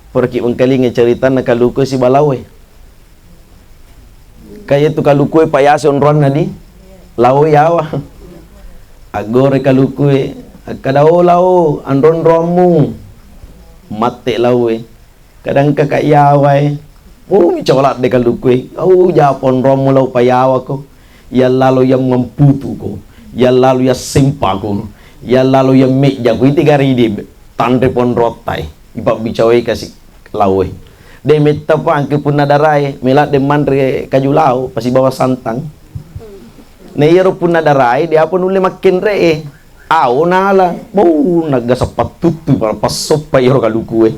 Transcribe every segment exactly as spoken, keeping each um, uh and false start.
Puraki mengkalinga caritanna kaluku siba laoe. Kaya tu kaluku e payase onroanna di laoe yawa. Aggore kaluku e, akkada, "O lao, anro-onroammu." Matte laoe. Kadang kaka yawa e. Oh, micawa ladde kaluku e. "Au, japa onroammu lao payawako. Yallalo yang mamputuko. Yallalo yang sempako. Yallalo yang mejjako." Iti garidi tanre ponrotta e. Ipabbicawai kasi laoe. De mettapa engka punna darae, meladde manre kaju lao, pasibawa santang. Na iyaro punna darae, de apa nulle makkenre e. Ao nala, bau, naggasa pattuttu, pala passoppa iyaro kaluku e.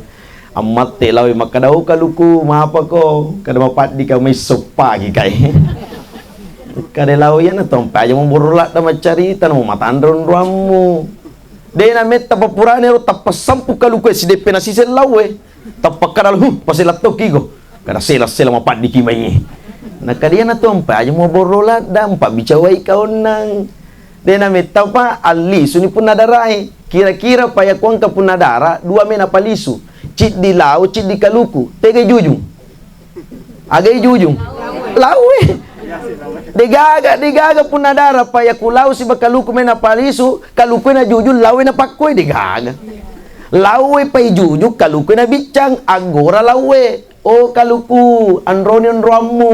Ammatte laoe makkada, "O kaluku, mapako, kada mapaddika mai soppaki kae." Kada lao, "Iyana tompa aja muborro ladda maccarita, namo matanre onroammu." De na metta papurane ro tappa sampu kaluku e sideppe nasiseng laoe. Tappa kada, "Huh, pasela tokki ko." Kada sela-sela mapaddiki mai. Nakadiana tompa aja muborro ladda, mpabicawai kaonnang. De na mettapa allisuni punna darae. Kira-kira payakku engka punna dara, dua mena palisu. Ciddi lao, ciddi kaluku. Tega jujung? Aga ijujung? Laoe. Degaga, degaga punna dara, payakku lao siba kaluku mena palisu, kaluku na jujung, laoe na pakkoi, degaga. Laoe pai jujung, kaluku na biccang, aggora laoe. "O kaluku, anroni onroammu."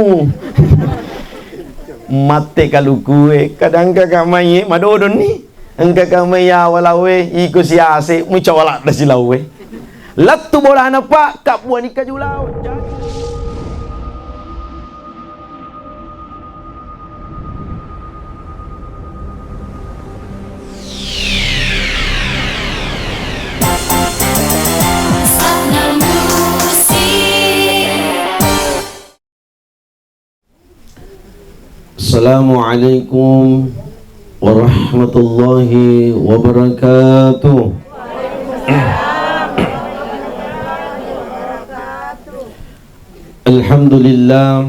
Matte kaluku e, kadang kaka mai e, madodonni. Engka ka mai yawa laoe, iko siase, mucawa ladda si laoe. Lettu bolana pa, kabbuani kaju lao. Assalamualaikum warahmatullahi wabarakatuh. Alhamdulillah.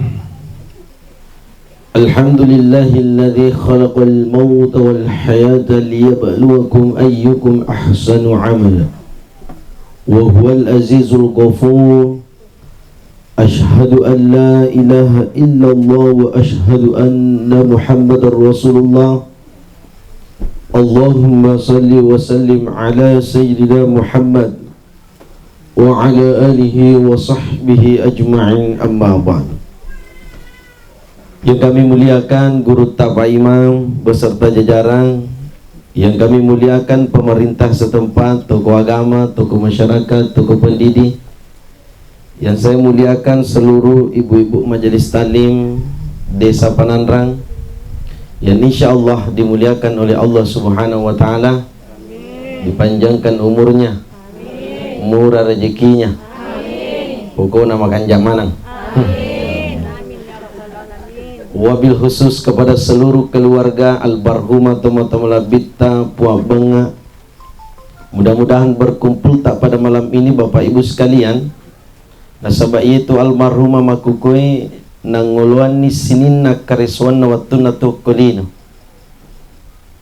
Alhamdulillahilladzi khalaqal mauta wal hayata liyabluwakum ayyukum ahsanu amala. Wa huwal azizul ghafur. Asyhadu an la ilaha illallah wa asyhadu anna Muhammadar Rasulullah. Allahumma salli wa sallim ala Sayyidina Muhammad wa ala alihi wa sahbihi ajma'in, amma ba'd. Yang kami muliakan guru ta Pak Imam beserta jajaran, yang kami muliakan pemerintah setempat, tokoh agama, tokoh masyarakat, tokoh pendidik, yang saya muliakan seluruh ibu-ibu majelis taklim Desa Pananrang yang insya Allah dimuliakan oleh Allah Subhanahu wa Ta'ala, dipanjangkan umurnya, murah rezekinya, pokokna makanja maneng. Wabil khusus kepada seluruh keluarga almarhumah tomatoa malebbitta Puang Benga. Mudah-mudahan berkumpulta pada malam ini, Bapak Ibu sekalian, nasaba iyatu almarhumah makkukkue nangoloanni sininna karesoanna wattunna tuokko lino.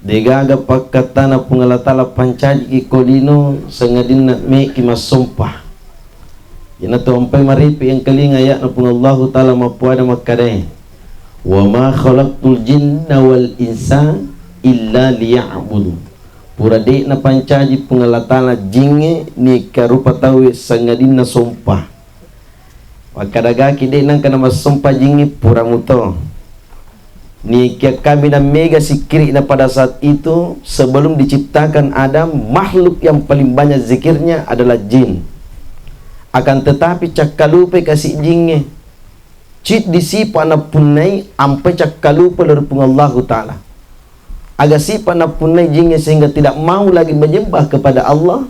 Degaga pakkattana Puang Allah Ta'ala pancajiki ko lino sangadinna meki massompa. Iyanatu ampai maripi engkalinga aya'na Puang Allahu Ta'ala mappuada makkedae, "Wa ma khalaqtul jinna wal insa illa liya'budun." Pura de'na pancaji Puang Allah Ta'ala jingnge nikka rupa tauwe sangadinna sompa. Makkadagaki de' nengka namassompa jingnge, pura muto. Nikia kaminang mega sikkiri'na pada saat itu, sebelum diciptakan Adam, makhluk yang paling banyak zikirnya adalah jin. Akan tetapi cakkalupai kasi jingnge, ciddi sipa nappunnai ampai cakkalupa lao ri Puang Allahu Ta'ala. Aga sipa nappunnai jingnge sehingga tidak mau lagi menyembah kepada Allah?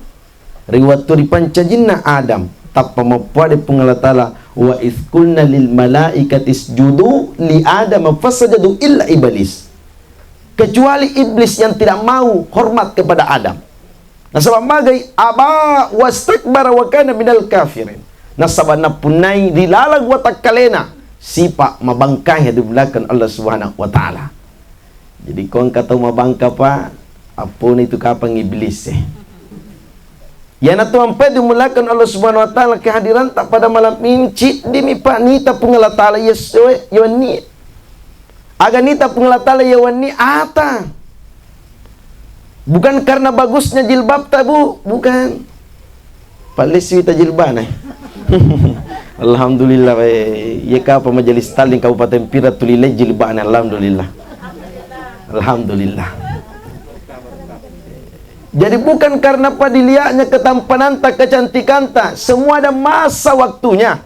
Ri wettu ripancajinna Adam, tappa mappuada Puang Allah Ta'ala, "Wa idz qulna lil malaikati isjudu li Adama fasajadu illa iblis." Kecuali iblis yang tidak mau hormat kepada Adam. Nasaba magai, "Aba wastakbara wa kana minal kafirin." Nasaba nappunnai ri laleng watakkalena sipa mabangkang yang dimuliakan Allah Subhanahu wa Ta'ala. Jadi, ko engka tau mabangka, Pak, appona itu kapang iblis e. Iyanatu ampai dimuliakan Allah Subhanahu wa Ta'ala, kehadiranta pada malam ini, ciddimi, Pak, nita Puang Allah Ta'ala iya sewe, iya wenni. Aga nita Puang Allah Ta'ala iya wenni ata. Bukan karena bagusnya jilbabta, Bu, bukan. Pallessi wita jilbana. Alhamdulillah, eh, iya kapa majelis taklim Kabupaten Pira tuli lei jilbana, alhamdulillah. Alhamdulillah. Jadi bukan karena padiliaknya, ketampananta, kecantikanta, semua ada masa waktunya.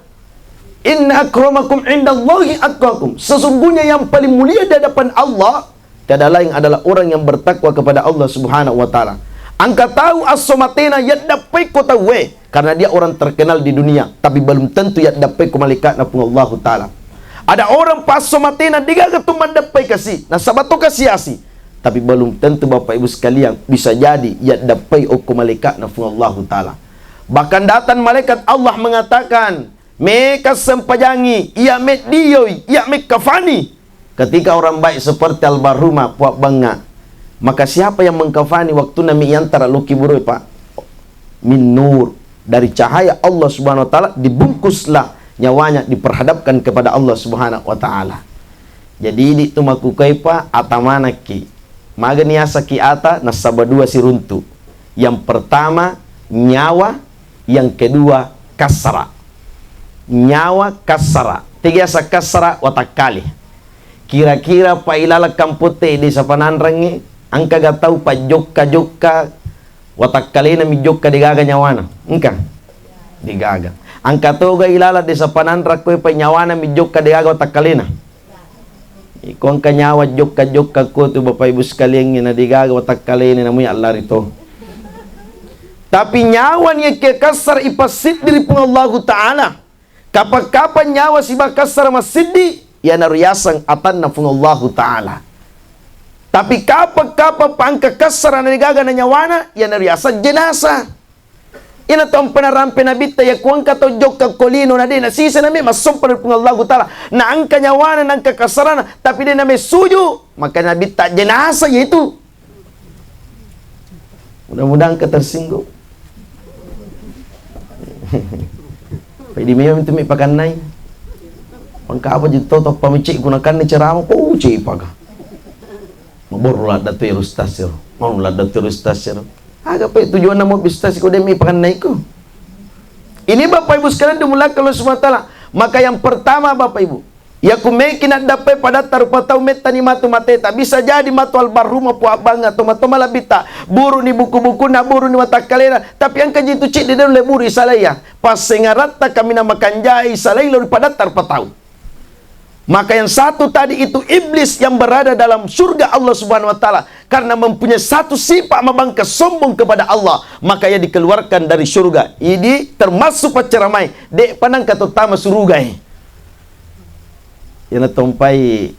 Inna akramakum indallahi atqakum. Sesungguhnya yang paling mulia di hadapan Allah tiada lain adalah orang yang bertakwa kepada Allah Subhanahu wa Ta'ala. Engka tau esso matena yaddappai ko tauwe karena dia orang terkenal di dunia, tapi belum tentu yaddappai ko malaikatna Puang Allahu Ta'ala. Ada orang pa esso matena degaga tu maddappai kasi, nasaba to kasi-asi. Tapi belum tentu, Bapak Ibu sekalian, bisa jadi yaddappai okko malaikatna Puang Allahu Ta'ala. Bahkan datang malaikat Allah mengatakan, "Meka sempajangi, iya meddioi, iya mekkafani." Ketika orang baik seperti almarhumah Puang Bangnga, maka siapa yang mengkafani waktu nami yantara loki buroi, Pak? Min nur, dari cahaya Allah Subhanahu wa Ta'ala, dibungkuslah nyawanya, diperhadapkan kepada Allah Subhanahu wa Ta'ala. Jadi idi tu makkukaipa ata manakki. Magani asaki ata, nasaba dua siruntu. Yang pertama, nyawa, yang kedua, kassara. Nyawa kassara. Tegi asa kassara, watakkale. Kira-kira pa ilala kampotte desa Pananrangnge, engka ga tau pa jokka-jokka watakkalena mi jokka degaga nyawana? Engka? Degaga. Engka toga ilala desa Pananrang koe pa nyawana mi jokka degaga watakkalena? Iko engka nyawa jokka-jokka ko tu, Bapak Ibu sekalian, na degaga watakkalena, namui allari to. Tapi nyawa ni ke kassara ipassiddi ri Puang Allahu Ta'ala. Kapang-kapang nyawa siba kassara massiddi, iyanaro yaseng atanna Puang Allahu Ta'ala. Tapi kapang-kapang pa engka kassara na degaga na nyawana, iyanaro yaseng jenasa. Iyana to mpana rampe Nabitta, iya kuengka to jokka ko lino na de nasisa, na me massompa ri Puang Allahu Ta'ala. Na engka nyawana, na engka kassarana, tapi de na me suju, maka Nabitta jenasa yaitu. Mudah-mudahan engka tersinggung. Pedi meo itu mi pakannai. Engka apa ji to, to pamicik guna kanne ceramah, oh, cipaka. Maboro ladda tu ero ustaz ero. Mau ladda tu ero ustaz ero. Aga pe tujuanna mau ustaz ko demi pakannaiko. Ini Bapak Ibu sekalian dimuliakan Allah Subhanahu wa Ta'ala. Maka yang pertama, Bapak Ibu, iya ku meki naddappai padatta rupa tau mettani matu mateta. Bisa jadi matu almarhumah Puang Bangnga, toma-toma labitta. Buruni buku-bukunna, buruni watakkalena. Tapi engka jitu ciddi de nulle buru isalaiya. Passengaratta kaminang makanjai isalai lao ri padatta rupa tau. Maka yang satu tadi itu iblis yang berada dalam surga Allah Subhanahu wa Ta'ala karena mempunyai satu sifat mabangka sombong kepada Allah, maka ia dikeluarkan dari surga. Idi termasuk paccaramai, de panangka to tama suruga e. Yana tompai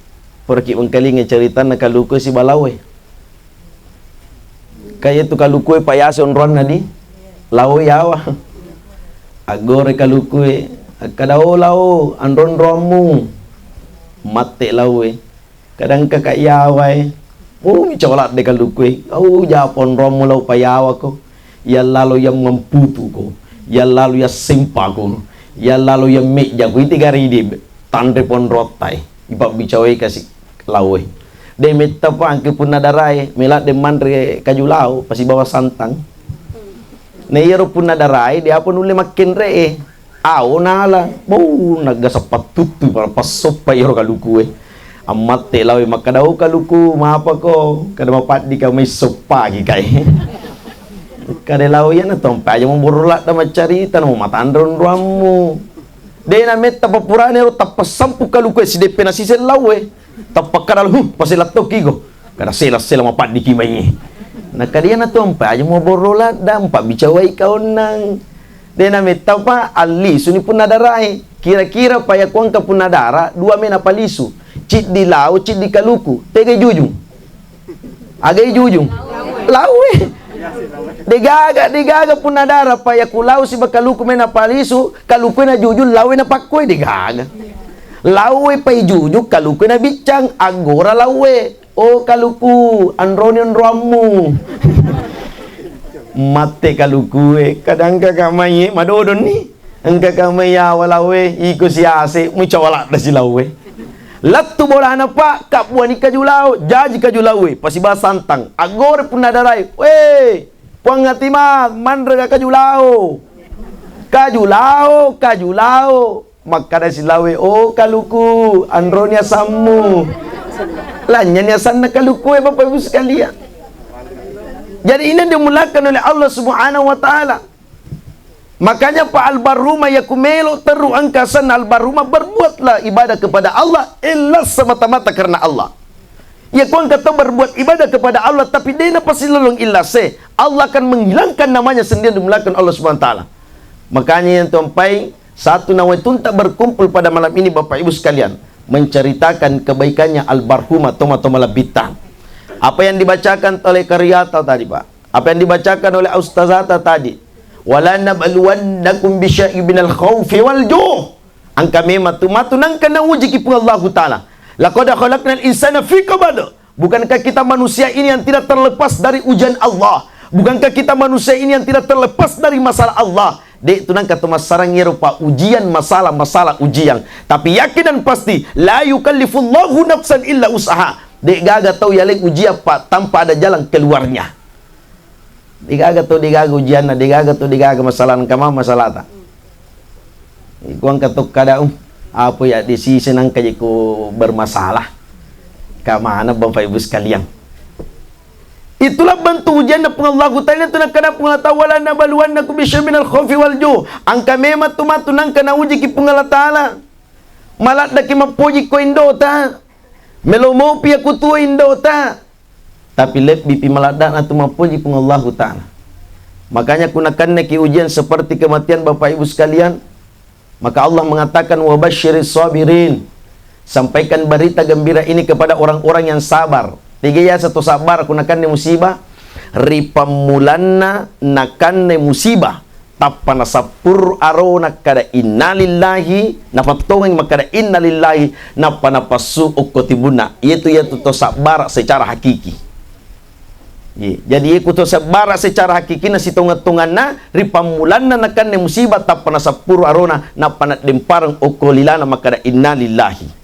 perki mengkalinga ceritanna kaluku si balawe. Kaya tu kalukue payase onroanna di lao yawa. Aggore kalukue, akkada, "O lao, anro-onroammu." Matte laoe. Kadang kaka yawae. Oh, micola de kalukue. "Au, japa onroammu lao payawako. Yallalo yang mamputuko. Yallalo yang sempako. Yallalo yang mejjako." Iti garidi tanre ponrotai. Ipabbicawai kasi. Laoe. De metta pa engke punna darae, mela de manre kaju lao, pasibawa santang. Na iyaro punna darae, de apa nulle makkenre e. Ao nala, bau nagasa pattuttu, pala passoppa iyaro kalukue. Ammatte laoe makkada, "O kaluku, mapako, kada mapaddika mai soppaki kae." Kade lao iyana tompa aja maboro ladda maccarita, no matanre onroammu. De na metta pa purane ro tappa sampu kalukue sideppe nasiseng laoe. Tappakkada, "Huh, pasela tokki ko." Kada sela-sela mapaddiki mai. Nakadiana tu ampa aja maboro ladda, mpabbicawai kaonnang. De na metta pa allisuni punna darae. Kira-kira pa yakuangka punna dara, dua mena palisu. Ciddi lao, ciddi kaluku. Tega jujung? Agai jujung? Laoe. Degaga, degaga punna dara pa yaku lao siba kaluku mena palisu, kalukue na jujung, laoe na pakkoi, degaga. Laoe pai jujung, kalukue na biccang, aggora laoe. "O kaluku, anroni onroammu." Matte kalukue, kadang kaka mai madodonni. Engka ka mai yawa lawe, iko siase, mucawa ladda si lawe. Lettu bolana, Pak, kabbuani kaju lao, jaji kaju laue, pasiba santang. Aggore punna darai, "We, Puang Atima, manrega kaju lao." "Kaju lao, kaju lao." Makkada si lawe, "Oh, kaluku, anroni asammu." Lanynyani asanna kalukue, Bapak Ibu sekalian. Jadi, ini yang dimuliakan oleh Allah Subhanahu wa Ta'ala. Makanya, Pak, almarhumah, ya ku melo teru engka asanna almarhumah, berbuatlah ibadah kepada Allah, ikhlas semata-mata karena Allah. Ya ku engka tau berbuat ibadah kepada Allah, tapi de' napasilolong ikhlas e, Allah akan menghilangkan namanya sendiri, dimuliakan Allah Subhanahu wa Ta'ala. Makanya, yang tuampai satu nawa itu tak berkumpul pada malam ini, Bapak Ibu sekalian, menceritakan kebaikannya almarhumah Toma-Toma Labitta. Apa yang dibacakan oleh Kariata tadi, Pak? Apa yang dibacakan oleh Ustazata tadi? "Wala nabluwannakum bisyai'in minal khaufi wal ju'." Engka memang tu matu nangka naujiki Puang Allahu Ta'ala. "Laqad khalaqnal insana fi kabad." Bukankah kita manusia ini yang tidak terlepas dari ujian Allah? Bukankah kita manusia ini yang tidak terlepas dari masalah Allah? De' tu nangka tu massarang iyaro pa ujian, masalah-masalah ujian. Tapi yakin dan pasti, la yukallifullahu nafsan illa usaha. De' gaga tau yaleng ujian, Pak, tanpa ada jalan keluarnya. De' gaga tau de' gaga ujianna, de' gaga tau de' gaga masalah, engka mama masalata. Iko engka to kada, um, apa ya, di sisi nangka je ko bermasalah. Ka mana, Bapak Ibu sekalian? Itulah bentuk ujianna Puang Allahu Ta'ala, itu nakkada Puang Allah Ta'ala, "Wala nabluwannakum bisyai'in minal khaufi wal ju'." Engka memang tu matu nangka naujiki Puang Allah Ta'ala. Maladdaki mappoji ko indota. Melo mopi aku tuo indota. Tapi lebbi pi maladdana tu mappoji Puang Allahu Ta'ala. Makanya ku nakanneki ujian seperti kematian, Bapak Ibu sekalian, maka Allah mengatakan, "Wa basyiris sabirin." Sampaikan berita gembira ini kepada orang-orang yang sabar. Tege yasa to sabar ku nakanne musibah? Ri pammulanna nakanne musibah, tappa nasappuru arona kada, "Innalillahi," napattongengi makkada, "Innalillahi," nappa napassu okko timbunna. Iyatu, iyatu to sabbara secara hakiki. Ye, jadi, iyako to sabbara secara hakikina sitongeng-tongenna, ri pammulanna nakanne musibah, tappa nasappuru arona, nappa naddempareng okko lilana makkada, "Innalillahi."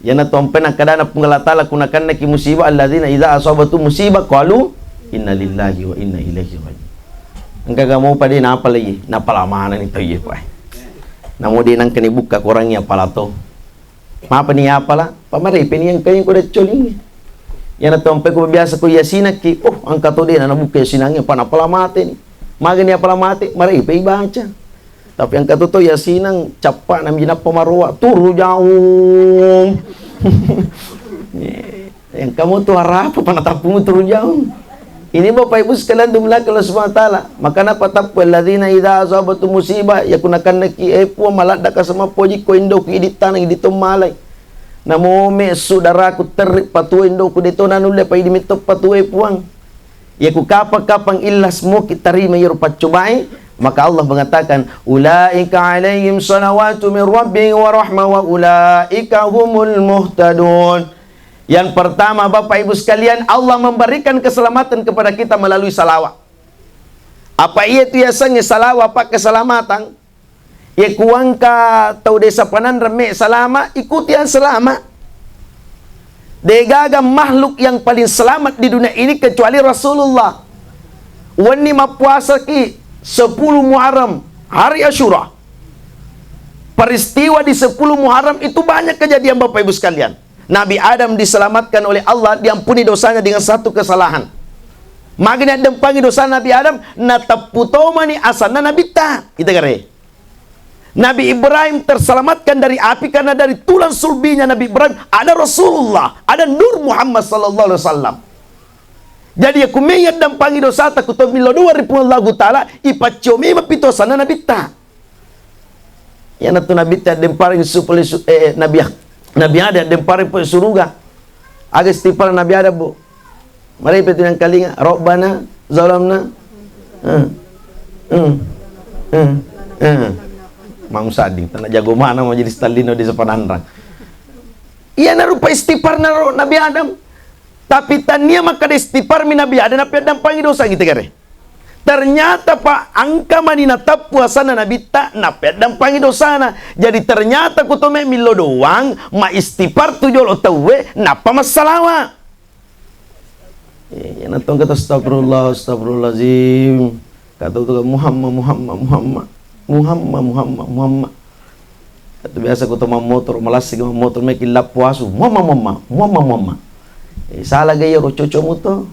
Iyana to ampe nakkadana Puang Allah Ta'ala ku nakanneki musibah, "Alladzina idza asabatu musibah qalu inna lillahi wa inna ilaihi raji'un." Engkaga mopa de' napalai, napala manenni tauwe, Pak. Namo de' nangkani bukka korangngi apala to. Mapani apala, pamarepeni engka yang koda colingngi. Iyana to ampe ko biasa ko yasinakki, oh, engka to de' na nabukka yasinangnge, pa napala mateni. Magani apala mate, marepe ibaca. Tapi engka to to yasinang, cappa nami nappa maroa, turu jaung. Engka mo tu arapa pa natappumu turu jaung. Ini Bapak Ibu sekalian dimuliakan Allah Subhanahu wa Ta'ala. Makana patappu, "Alladzina idza asabatu musibah," iya ku nakanneki, eh, Puang, maladdaka sama poji ko indoku idi taneng idi to malai. Namo me sudaraku terri patuo indoku de' to nanulle pa idi metto patuo, eh, Puang. Iya ku kapang-kapang ikhlas moki tarima iyaro paccobae, maka Allah mengatakan, "Ulaika alaihim salawatu min rabbihim wa rahmah wa ulaika humul muhtadun." Yang pertama, Bapak Ibu sekalian, Allah memberikan keselamatan kepada kita melalui salawat. Apa iya tu yasengnge salawat, Pak, keselamatan? Iya kuangka tau desa Pananrang me salama, ikuti yang selama. Degaga makhluk yang paling selamat di dunia ini kecuali Rasulullah. Wenni mappuasaki sepuluh Muharram, hari Asyura. Peristiwa di sepuluh Muharram itu banyak kejadian, Bapak Ibu sekalian. Nabi Adam diselamatkan oleh Allah, diampuni dosanya dengan satu kesalahan. Magani addempangi dosa Nabi Adam, nateppu tomani asanna Nabitta. Ita gare. Nabi Ibrahim terselamatkan dari api karena dari tulang sulbinya Nabi Ibrahim ada Rasulullah, ada Nur Muhammad sallallahu alaihi wasallam. Jadi, iya ku mei addempangi dosata ku to millau doa ri Puang Allahu Ta'ala, ipaccio memang pi to asanna Nabitta. Iyanatu Nabitta addempareng su-, pole su-, eh, eh, Nabi, Nabi Adam addempareng pole suruga. Aga istighfar Nabi Adam, Bu? Marepe tu nangkalinga, "Rabbana zalamna." Eh, eh, eh, eh. Mang Sading, tana jago mana majelis tallino di Sepananrang. Iyana rupa istighfarna ro-, Nabi Adam. Tapi tania makkada istighfar mi Nabi Adam, napi addampangi dosa gitu gare. Ternyata, Pak, engka mani nateppu asenna Nabitta, nappa yaddampangi dosana. Jadi, ternyata kuto me millo doang, maistighfar tu jolo tauwe, nappa massalawa. Eh, na tong kata, "Astagfirullah, astagfirullahalazim." Kata tu, "Muhammad, Muhammad, Muhammad. Muhammad, Muhammad, Muhammad." Itu biasa ko to mammotor, malassi ko mammotor, meki lappo asu, "Muhammad, Muhammad, Muhammad, Muhammad." Eh, salah ga iyaro, cocok muto.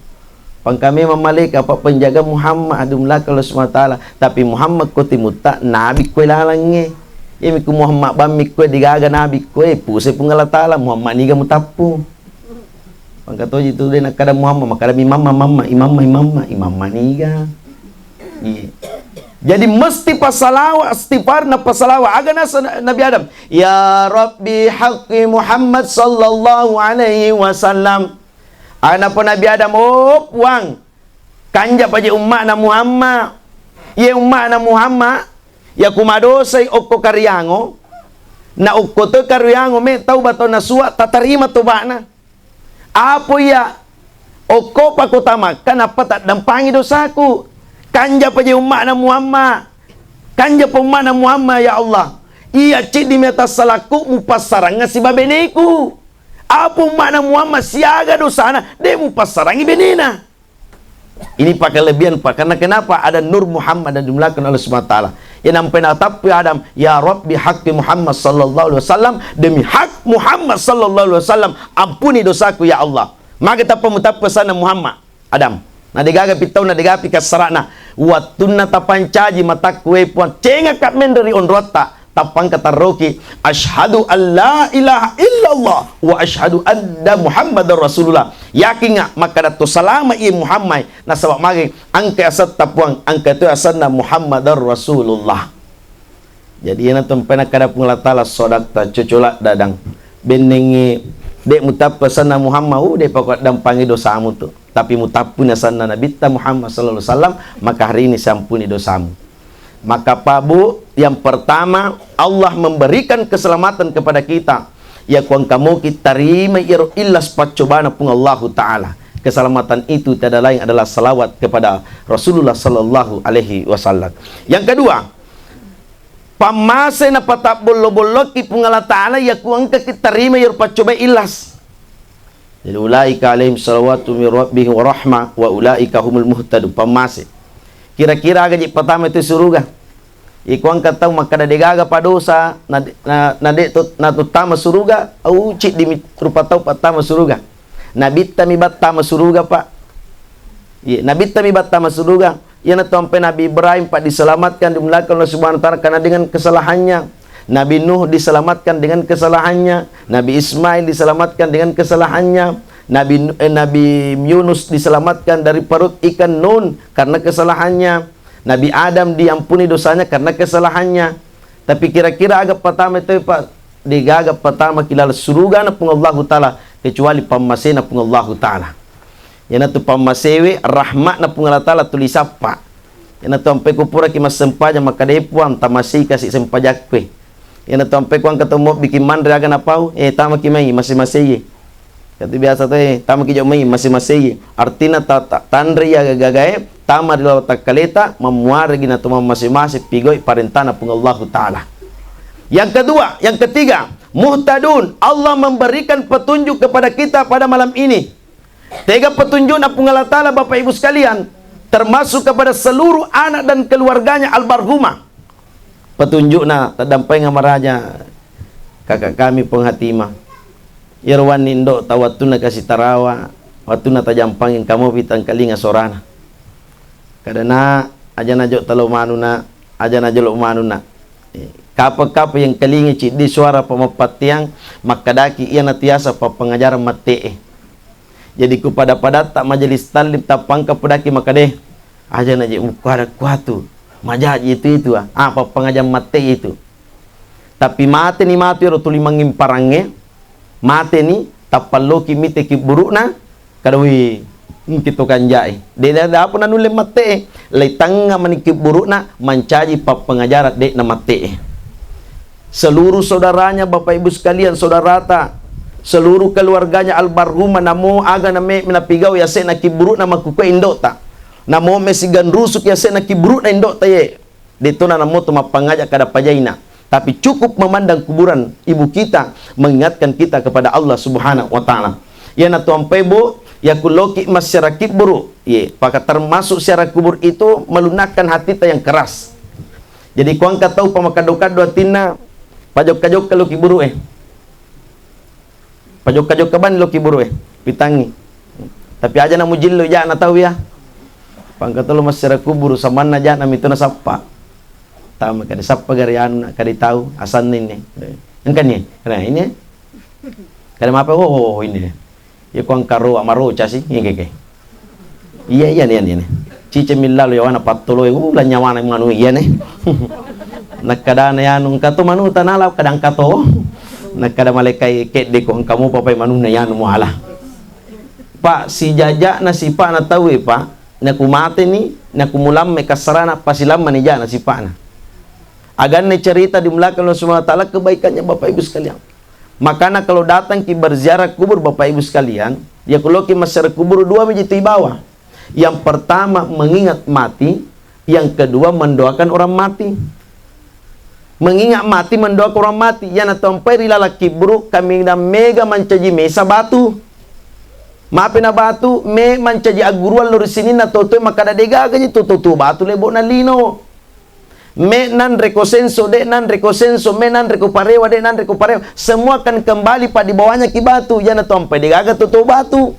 Pangka memang malaika, apa penjaga Muhammad, adu melaka Allah Subhanahu wa Ta'ala. Tapi Muhammad ko timutta, nabi koe lalangnge. Iya miku Muhammad bammi koe, digaga nabi koe, puse Puang Allah Ta'ala, Muhammad niga mutappu. Pangka toji tu de nakkada Muhammad, makkada mi mamma, mamma, imamma, imamma, imamma niga. Iya. Jadi mesti pasalawa, istighfar na pasalawa. Aga nasa Nabi Adam, "Ya Rabbi haqqi Muhammad sallallahu alaihi wasallam." Aga napa Nabi Adam, "Oh Puang, kanja paje umma'na Muhammad. Iye umma'na Muhammad, ya kumadosai okko kariango, na okko to kariango me tauba to nasua, tatarima toba'na." Apo iya okko pa kota Makkah nappa taddampangi dosaku. Kanja paje umma'na Muhammad. Kanja pa umma'na Muhammad, ya Allah. Iya ciddi meta salakku mupassarangnga sibabeneku. Apo umma'na Muhammad siaga dosana de mupassarangi benena. Ini pakelebihan, Pak. Karena kenapa? Ada nur Muhammad dan dimulakan Allah Subhanahu wa Ta'ala. Ya nampai natappu Adam, "Ya Rabbi haqqi Muhammad sallallahu alaihi wasallam, demi hak Muhammad sallallahu alaihi wasallam, ampuni dosaku ya Allah." Maka tappa mutappu sana Muhammad, Adam. Na degaga pitau, na degapi kassarana. Wattunna tapancaji matakku, we Puang, cengaka menre ri onroatta. Tappa engka tarroki, "Asyhadu an la ilaha illallah wa asyhadu anna Muhammadar Rasulullah." Yakinga makkada to salama iye Muhammad, nasaba magi engka asetta Puang, engka to asenna Muhammadar Rasulullah. Jadi iyana tempe nakkada Puang Allah Taala, sodakta, cocola dadang. Bennengngi de mutappa asenna Muhammad, uh, de pako dampangi dosamu tu. Tapi mutappuni asenna Nabitta Muhammad sallallahu alaihi wasallam, maka hari ini siampuni dosamu. Maka, Pak, Bu, yang pertama, Allah memberikan keselamatan kepada kita. Ya, kuang kamu kita terima iro ikhlas paccobana Puang Allahu Ta'ala. Keselamatan itu tiada lain adalah salawat kepada Rasulullah sallallahu alaihi wasallam. Yang kedua, pammase na patabbollo-bolloki Puang Allah Ta'ala, ya, kuang kita terima iro paccoba ikhlas. Jadi, "Ulaika alaihim salawatu min rabbihim wa rahmah wa ulaika humul muhtadun." Pammase. Kira-kira aga je patama itu suruga? Iko engka tau makkada degaga padosa, na, na, na de to, na tuttama suruga, au ciddi mi rupa tau pattama suruga. Nabitta mi battama suruga, Pak. Iya, Nabitta mi battama suruga. Iyanatu ampe Nabi Ibrahim, Pak, diselamatkan, dimuliakan Allah Subhanahu wa Ta'ala karena dengan kesalahannya. Nabi Nuh diselamatkan dengan kesalahannya. Nabi Ismail diselamatkan dengan kesalahannya. Nabi, eh, Nabi Yunus diselamatkan dari perut ikan Nun karena kesalahannya. Nabi Adam diampuni dosanya karena kesalahannya. Tapi kira-kira aga patama itu, Pak? Degaga patama kilala surugana Puang Allahu Ta'ala kecuali pammasena Puang Allahu Ta'ala. Iyanatu pammasewe rahmatna Puang Allah Ta'ala tuli sappa. Iyanatu ampe ku puraki massempajang, makkada, "E Puang, tamasei kasi sempajakku e." Iyanatu ampe ku engka to mobbiki manre aga napau, "Eh, tamaki mai mase-masei." Katu biasa to, eh, "Tamaki jo mai mase-masei." Artina ta-, ta-, tanre iya gaga-gagae, tama ri laleng takkaleta, mammuaregi natu mammase-mase pigau'i parentana Puang Allahu Ta'ala. Yang kedua, yang ketiga, muhtadun, Allah memberikan petunjuk kepada kita pada malam ini. Tega petunjukna Puang Allah Ta'ala, Bapak Ibu sekalian, termasuk kepada seluruh anak dan keluarganya almarhumah. Petunjukna, taddampengeng maraja kakak kami Puang Hatimah. Iyaro wanni indo'ta wettunna kasi tarawa, wettunna tajampangi engka mopi tengkalinga sorana. Kada, "Nak, aja najo talo manu, Nak, aja najo lo manu, Nak." Eh, kapang-kapang yang kalinga ciddi suara pamappattiang, makkadaki iyanatu yaseng pappangajarang matte'e. Jadi ku pada-padatta majelis taklim tappa engka pudaki makkada, "Aja naje mukkada kuatu, majaji itu, itu, ah, ah, pappangajarang matte itu." Tapi mateni matu ero tuli mangimparangnge, mateni, tappa loki mite kibburu'na, kada, "Wih, engki to kanjai." De, de, de apa nanulle matte'e, lai tangnga mani kibburu'na mancaji pappangajarang de'na matte'e. Seluruh saudaranya, Bapak Ibu sekalian, saudarata, seluruh keluarganya almarhumah, namo aga name napigau yase'na kibburu'na makkukue indo'ta. Namo mesi ganrusuk yasenna kiburu'na indo'ta ye. De'to nanamoto mappangaja kada pajaina. Tapi cukup memandang kuburan ibu kita mengingatkan kita kepada Allah Subhanahu wa Ta'ala. Iyana tu ampai, Bu, ya kuloki masyarakat kuburu. Ye, paka termasuk ziarah kubur itu melunakkan hati kita yang keras. Jadi kuangka tau pamakaddo-kaddo atinna, pajokka-jokka lo kiburu eh. Pajokka-jokka bani lo kiburu eh, pitangi. Tapi aja na mujillo ja'na tau ya. Pangka tolo masyarakat kuburu samanna ja'na mitu nasappa. Tama kada sappa gari anu kada tau asanna ini. Engka ni. Nah, ini. Kada mapa oh, oh, ini. Iya ko engka ro amaroca si, iya keke. Iya, iya, iya, iya. Cice millalo yawana pattolo, uh, la nyawana manu iya ne. Nakkadana yanu engka to manu tanala kada engka to. Nakkada malaikai kedde ko engka mo papai manuna yanu muala. Pak, sijaja'na sipa'na tau e, Pak. Naku mate ni, naku mulamme kasarana pasilammani ja'na sipa'na. Aganna cerita dimulakan Allah Subhanahu wa Ta'ala kebaikannya Bapak Ibu sekalian. Makanya kalau datang ki berziarah kubur Bapak Ibu sekalian, ya kuloki masyarakat kubur dua miji tu ibawa. Yang pertama mengingat mati, yang kedua mendoakan orang mati. Mengingat mati, mendoakan orang mati. Yana tompai ri lalaki buru kami dan mega mancaji mesa batu. Mape na batu, me mancaji agguruan lo ri sininna toto e makkada degaga ji tu toto batu lebo na lino. Me nanre ko senso, de nanre ko senso, me nanre ko parewa, de nanre ko parewa. Semua akan kembali, Pak, di bawahnya ki batu. Yana tompai degaga toto batu.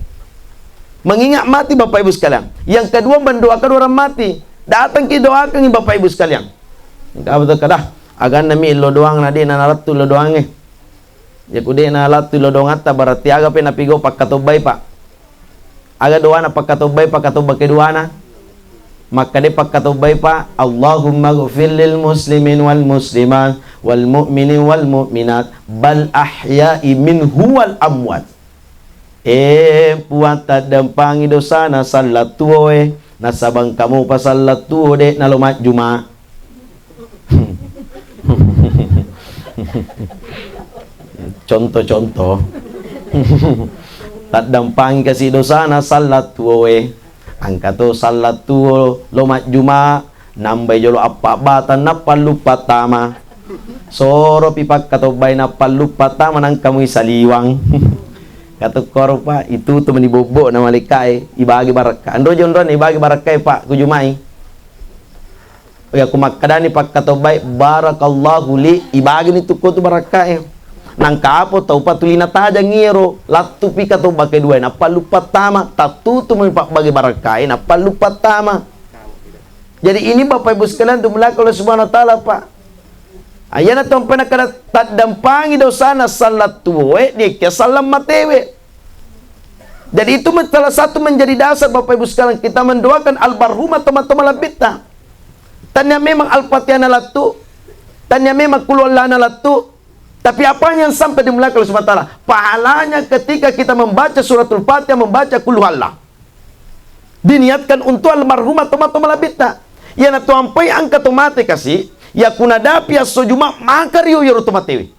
Mengingat mati, Bapak Ibu sekalian. Yang kedua, mendoakan orang mati. Datang ki doakan, Bapak Ibu sekalian. Engka betul kada? Aganna mi lo doang na de na nalattu lo doange. Jaku de na lattu lo doangatta, berarti aga pe napigo pakkatobbai, Pak. Aga doana pakkatobbai, pakkatobba keduana. Makkade pakkatobbai, Pak, Allahumma ghfir lil muslimin wal muslimat wal mu'minin wal mu'minat bal ahya'i minhu wal amwat. Eh, Puang, taddampangi dosana sallattuo e, nasaba engka mopa sallattuo de nalo majjuma. Contoh-contoh. Taddampangi kasi dosana sallattuo e. Engka to sallattuo lo majjuma, nambai jolo appabbata, nappalluppa tama. Soropi pakkatobbai nappalluppa tama, nangka mui saliwang. Katukkoro, Pak, itu tu meni bobbo na malaikat e, ibagi barakka. Anro jonrona ibagi barakka e, Pak, kujumai. Ya, ku makkadani pakkatobbai, "Barakallahu li," ibagini tukko tu barakkae. Nangka apo tau patulina tajang iyaro, lattupi katobba kedua, nappalluppa tama, tattutumi pabbage barakkae, nappalluppa tama. Jadi ini Bapak Ibu sekalian, dumulaka Allah Subhanahu wa Ta'ala, Pak. Ayana tompa nakkada taddampangi dosana sallattuoe, dekke sallang matewe. Jadi itu men-, salah satu menjadi dasar Bapak Ibu sekalian kita mendoakan almarhumah tomatoa malebbitta. Tania memang Al-Fatihah nalattu, tania memang Qul Huwallah nalattu, tapi apa yang sampai dimulakan oleh Subhanahu wa Ta'ala? Pahalanya ketika kita membaca Suratul Fatihah, membaca Qul Huwallah. Diniatkan untuk almarhumah tomatoa malebbitta. Iyanatu ampai engka to mate kasi, yakuna dapi esso Juma maka rio iyaro to matewe.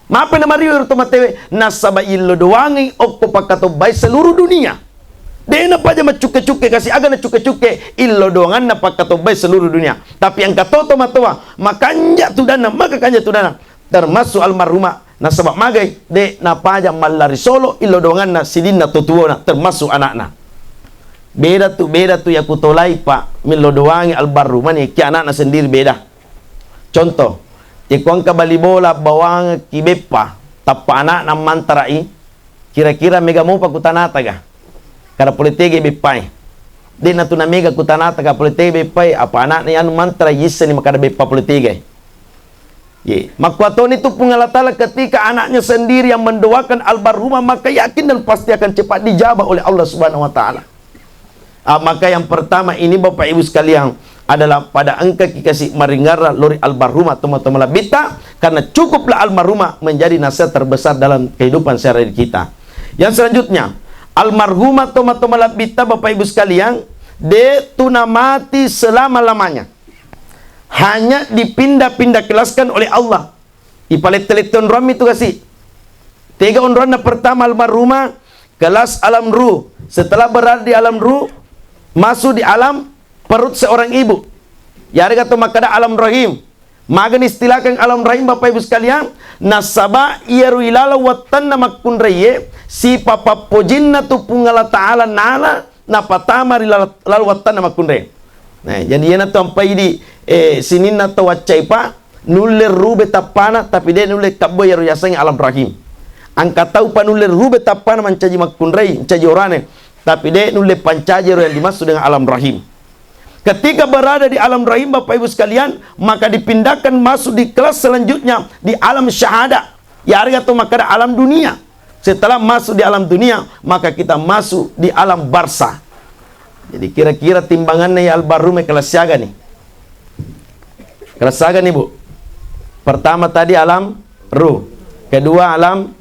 Mape namario ero to matewe, nasaba illo doangi okko pakkatobbai seluruh dunia. De napaja maccukke-cukke kasi aga naccukke-cukke, illo doanganna pakkatobbai seluruh dunia. Tapi engka to tomatoa, makanja tudanna, maka kanja tudanna, termasuk almarhumah, nasaba magai, de napaja mallari solo illo doanganna sidinna to tuona, termasuk anakna. Beda tu, beda tu yakutolai, Pak, millo doangi almarhumah ni ki anakna sendiri beda. Contoh, iko engka bali bola bawang ki beppa, tappa anakna mantara'i, kira-kira mega mopa kutanata ga? Kada pole tege beppae. De natu na mega kutanata ga pole tege beppae, apa anakna yanu mantara yisseni makada beppa pole tege. Ye, makkuatoni tu Puang Allah Ta'ala ketika anaknya sendiri yang mendoakan almarhumah, maka yakin dan pasti akan cepat dijabah oleh Allah Subhanahu wa Ta'ala. Ah, maka yang pertama ini, Bapak Ibu sekalian, adalah pada engka ki kasi maringarra lori almarhumah tomatoa malebbitta, karena cukuplah almarhumah menjadi nasihat terbesar dalam kehidupan sehari-hari kita. Yang selanjutnya, almarhumah tomatoa malebbitta, Bapak Ibu sekalian, de tu namati selama-lamanya. Hanya dipindah-pindah kelaskan oleh Allah. Ipalette-lette onroammi tu kasi. Tega onroanna pertama almarhumah, kelas alam ruh. Setelah berada di alam ruh, masuk di alam perut seorang ibu. Yarega to makkeda alam rahim. Magani istilahkan alam rahim, Bapak Ibu sekalian, nasaba iyaro ilaleng wettanna makkunraiye sipapappojinna tu Puang Allah Ta'ala nala napatama ri lal-, laleng wettanna makkunrai. Nah, jadi iyana tu ampai di, eh, sininna tau accai pa, nulle rube tappana, tapi de nulle kabbo iyaro yasengnge alam rahim. Angka tau pa nulle rube tappana mancaji makkunrai, mancaji orane, tapi de nulle pancaji ero yang dimaksud dengan alam rahim. Ketika berada di alam rahim, Bapak Ibu sekalian, maka dipindahkan masuk di kelas selanjutnya, di alam syahadah. Yarega to makkeda alam dunia. Setelah masuk di alam dunia, maka kita masuk di alam barzah. Jadi kira-kira timbanganna ya albarrume kelas siaga nih? Kelas siaga nih, Bu? Pertama tadi alam ruh. Kedua alam,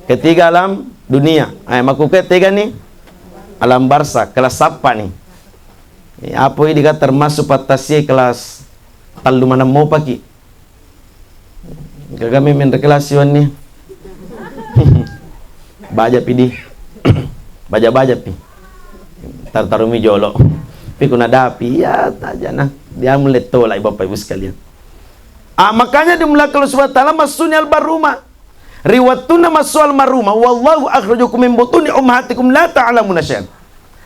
ketiga alam dunia. Eh, makuke tega nih? Alam barzah, kelas sappa nih? Eh, apa ini kan termasuk pattasie kelas tellu maneng mopaki. Gaga memenre kelas siwenni. Baja pi di. Baja-baja pi. Tar-, tarumi jolo. Pi kuna dapi, ya tajana. Dia mulai tolak Bapak Ibu sekalian. Ah, makanya dimulai Allah Subhanahu wa Ta'ala masuknya almarhumah. Ri wettunna massu almarhumah, "Wallahu akhrajakum min butuni ummahatikum la ta'lamuna syai'an."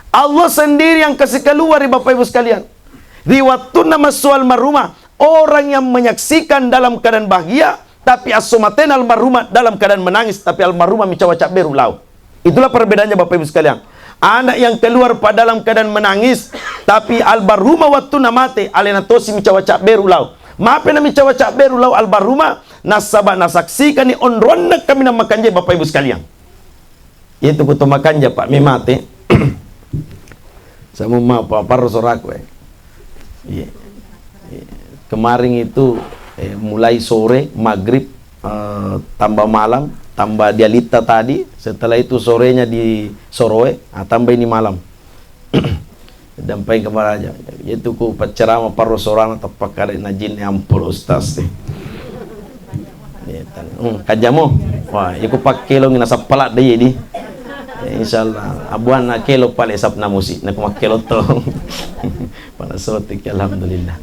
Allah sendiri yang kasih keluar, Bapak Ibu sekalian. Ri wettunna massu almarhumah, orang yang menyaksikan dalam keadaan bahagia, tapi esso matena almarhumah dalam keadaan menangis, tapi almarhumah micawa cabberu lao. Itulah perbedaannya, Bapak Ibu sekalian. Anak yang keluar pa dalam keadaan menangis, tapi almarhumah wettunna mate, alena tosi micawa cabberu lao. Mape na micawa cabberu lao almarhumah, nasaba nasaksikani onronna kaminang makanja, Bapak Ibu sekalian. Itu ku to makanja, Pak, me mate. Sama ma pa-, parro soraku, eh. Iya. Iya. Kemarin itu, eh, mulai sore, maghrib, eh, tambah malam, tambah dialitta tadi, setelah itu sorenya di Soroe, ah, tambah ini malam. Dampai ke maraja. Itu ku paccerama parro sorana tappa kare najin, ya ampun, Ustaz. Iya, tan-, hmm, kajamo. Wah, iku pakkelong na sappala deh di. Ya, insyaallah. Abuan na kelo pale sap na musi, na ku makkelo to. Pada sotik, alhamdulillah.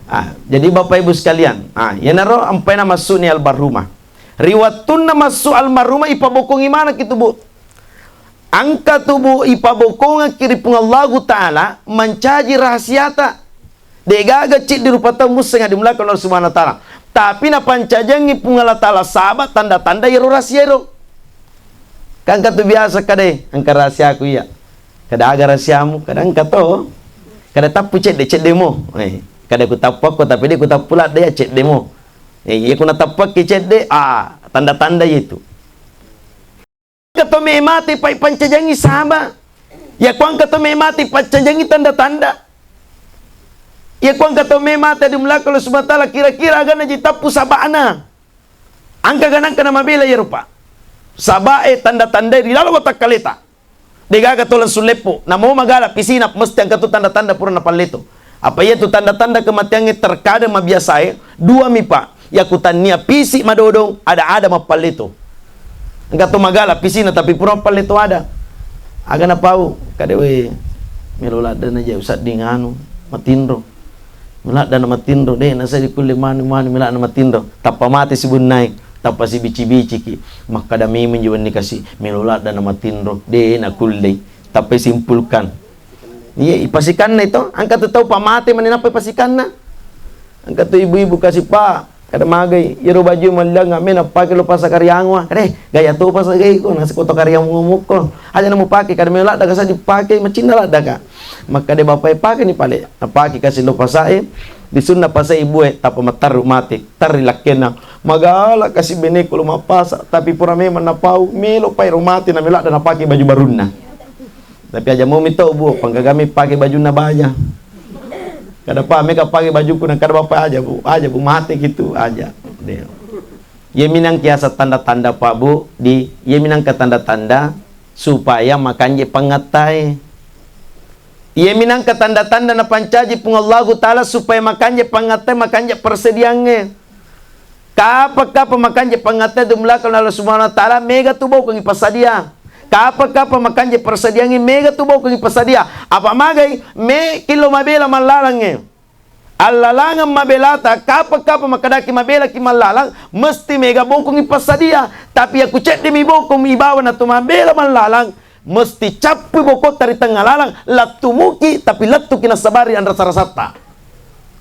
Ah, jadi Bapak Ibu sekalian, ah, yenaro ampai na masuk ni almarhumah. Ri wettunna massu almarhumah, ipabokongi maneng itu, Bu. Engka tu, Bu, ipabokongekki ri Puang Allahu Ta'ala mancaji rahasiata. Degaga ciddi rupa tau musseng adi mulakka Allah Subhanahu wa Ta'ala. Tapi napancajiangngi Puang Allah Ta'ala saba tanda-tanda iyaro rahasia ero. Kan engka tu biasa kadai, engka rahasiaku iya. Kada aga rahasiamu, kada engka to. Kada tappu cedde-ceddemo. Eh, kada ku tappu akko, tapi de ku tappu ladde ya ceddemo. Eh, iya ku natappakki cedde, ah, tanda-tanda itu. Engka to me mate pai pancajangi saba. Ya ku engka to me mate pancajangi tanda-tanda. Ya ku engka to me mate di mulakka Allah Subhanahu wa Ta'ala kira-kira agana ji tappu sabana. Engka ganangka na mabela ya rupa. Sabae tanda-tanda di dalam watakkaleta. Degaga to langsung leppo. Namo magala pisina mesti engka tu tanda-tanda pura napalleto. Apa iya tu tanda-tanda kematiangnge terkadang mabiasae dua mipa. Yaku tannia pisi madodong ada-ada mappalleto. Engka to magala pisina tapi pura mappalleto ada. Aga napau kade we melo ladde na je usadding anu matinro. Melo ladde na matinro de na sai kulle manu-manu melo ladde na matinro. Tappa mate sibunnai. Tappa sibici-biciki, makkada memeng ji wenni kasi, melo ladde na matinro, de nakullei. Tappa isimpulkan. Iya, ipasikanna itu, engka tu tau pa mate mani nappa ipasikanna. Engka tu ibu-ibu kasi pa, kada magai, iyaro baju malliang me nappake lo pasa kariango, kade, gaya to pasa gai ko, nasi koto kariango mukko. Aja na mupake, kada melo ladde ka sa dipake, macinna ladde ka. Makkade bapae pake ni pale, napake kasi lo pasae, disunna pasae ibue, tappa mattarru mate, tarri lakkenna. Magala kasi beneku lo mappasa, tapi pura memang napau, melo pai ro mate na melo ladde napake baju barunna. Tapi aja momi to, Bu, panggagami pake bajunna baja. Kada pa meka pake bajuku na kada bapa aja, Bu. Aja, Bu, mate gitu aja. De. Ye minang kiasa tanda-tanda pa, Bu, di ye minang ke tanda-tanda supaya makanje pangattae. Ye minang ke tanda-tanda napancaji Puang Allahu Ta'ala supaya makanje pangattae, makanje persediaangnge. Kapa-kapa makanje pangatte dumlaka Allah Subhanahu wa Ta'ala, mega tu bokeng ipasadia. Kapa-kapa makanja persadiangnge, mega tu bokong ipasadia. Apa magai, me killo mabela mallalangnge. Allalangeng mabelata, kapa-kapa makkedaki mabelaki mallalang, mesti mega bokong ipassadia. Tapi yakku ceddimi bokong ibawa na to mabela mallalang, mesti cappui bokotta ri tengnga lalang, lattumuki, tapi lettuki nassabari anrasa-rasatta.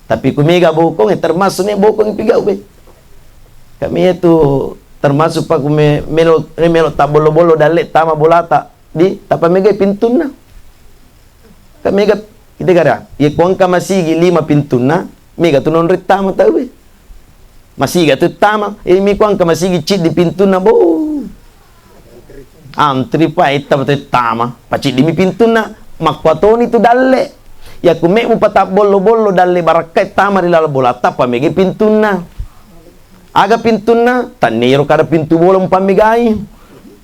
Tapi ku mega bokong, eh, termasuk ne bokong ipigau be. Kami itu termasuk pa ku me-, melo, melo tabbollo-bollo dalle tama bolata. Di, tappa mega pintunna. Ka mega, kita gara, iya ko engka masigi lima pintunna, mega tu nonroi tama tauwe. Masiga tu tama, eh, mi ko engka masigi ciddi pintunna, bo. Antri pa etta betul tama, paciddimi pintunna, makkuatoni tu dalle. Iya ku mebbu patabbollo-bollo dalle barakka tama ri laleng bola, tappa mega pintunna. Aga pintunna? Tanniro kada pintu bola mupammegai.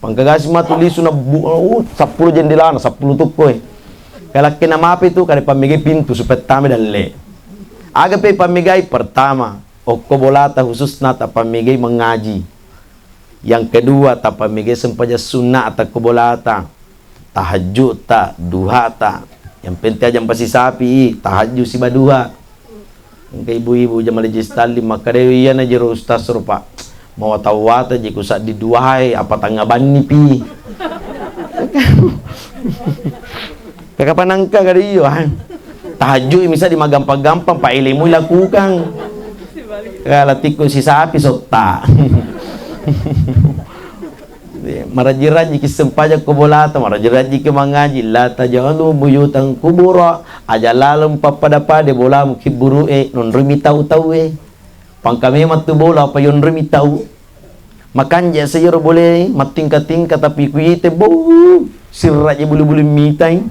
Pangkagasi matu lisu na bu-, uh, seppulo jendelana, seppulo tokkoe. Kalakkena mapi tu kada pammegai pintu supaya tama dalle. Aga pe pammegai? Pertama, okko bolata khususna tapammegai mangaji. Yang kedua, tapammegai sempajang sunna atakko bolata. Tahajudta, duhata. Yang penting aja pasisapi i, tahajud siba duha. Engka ibu-ibu jama lejis talli makkeda, "Iyana jero ustaz ro, Pak. Mawatang-watang ji ku saddi duae, apa tangnga banni pi." Kaka panangka kada iyo, ah. Tahajud misa di magampang-gampang, Pak, ilmu lakukan. Kala tikku sisapi sotta. Maraji-rajiki sempajang ko bolata, maraji-rajiki mangaji, la tajalu buyutan kubura, aja laleng pappada-pada bolamu kibburu'e, nonrimi tau-tauwe. Pangka memang tu bola apa yonrimi tau. Makanja sayur boleh matingka-tingka tapi kuyite bau sirraji bulu-bulu mitai.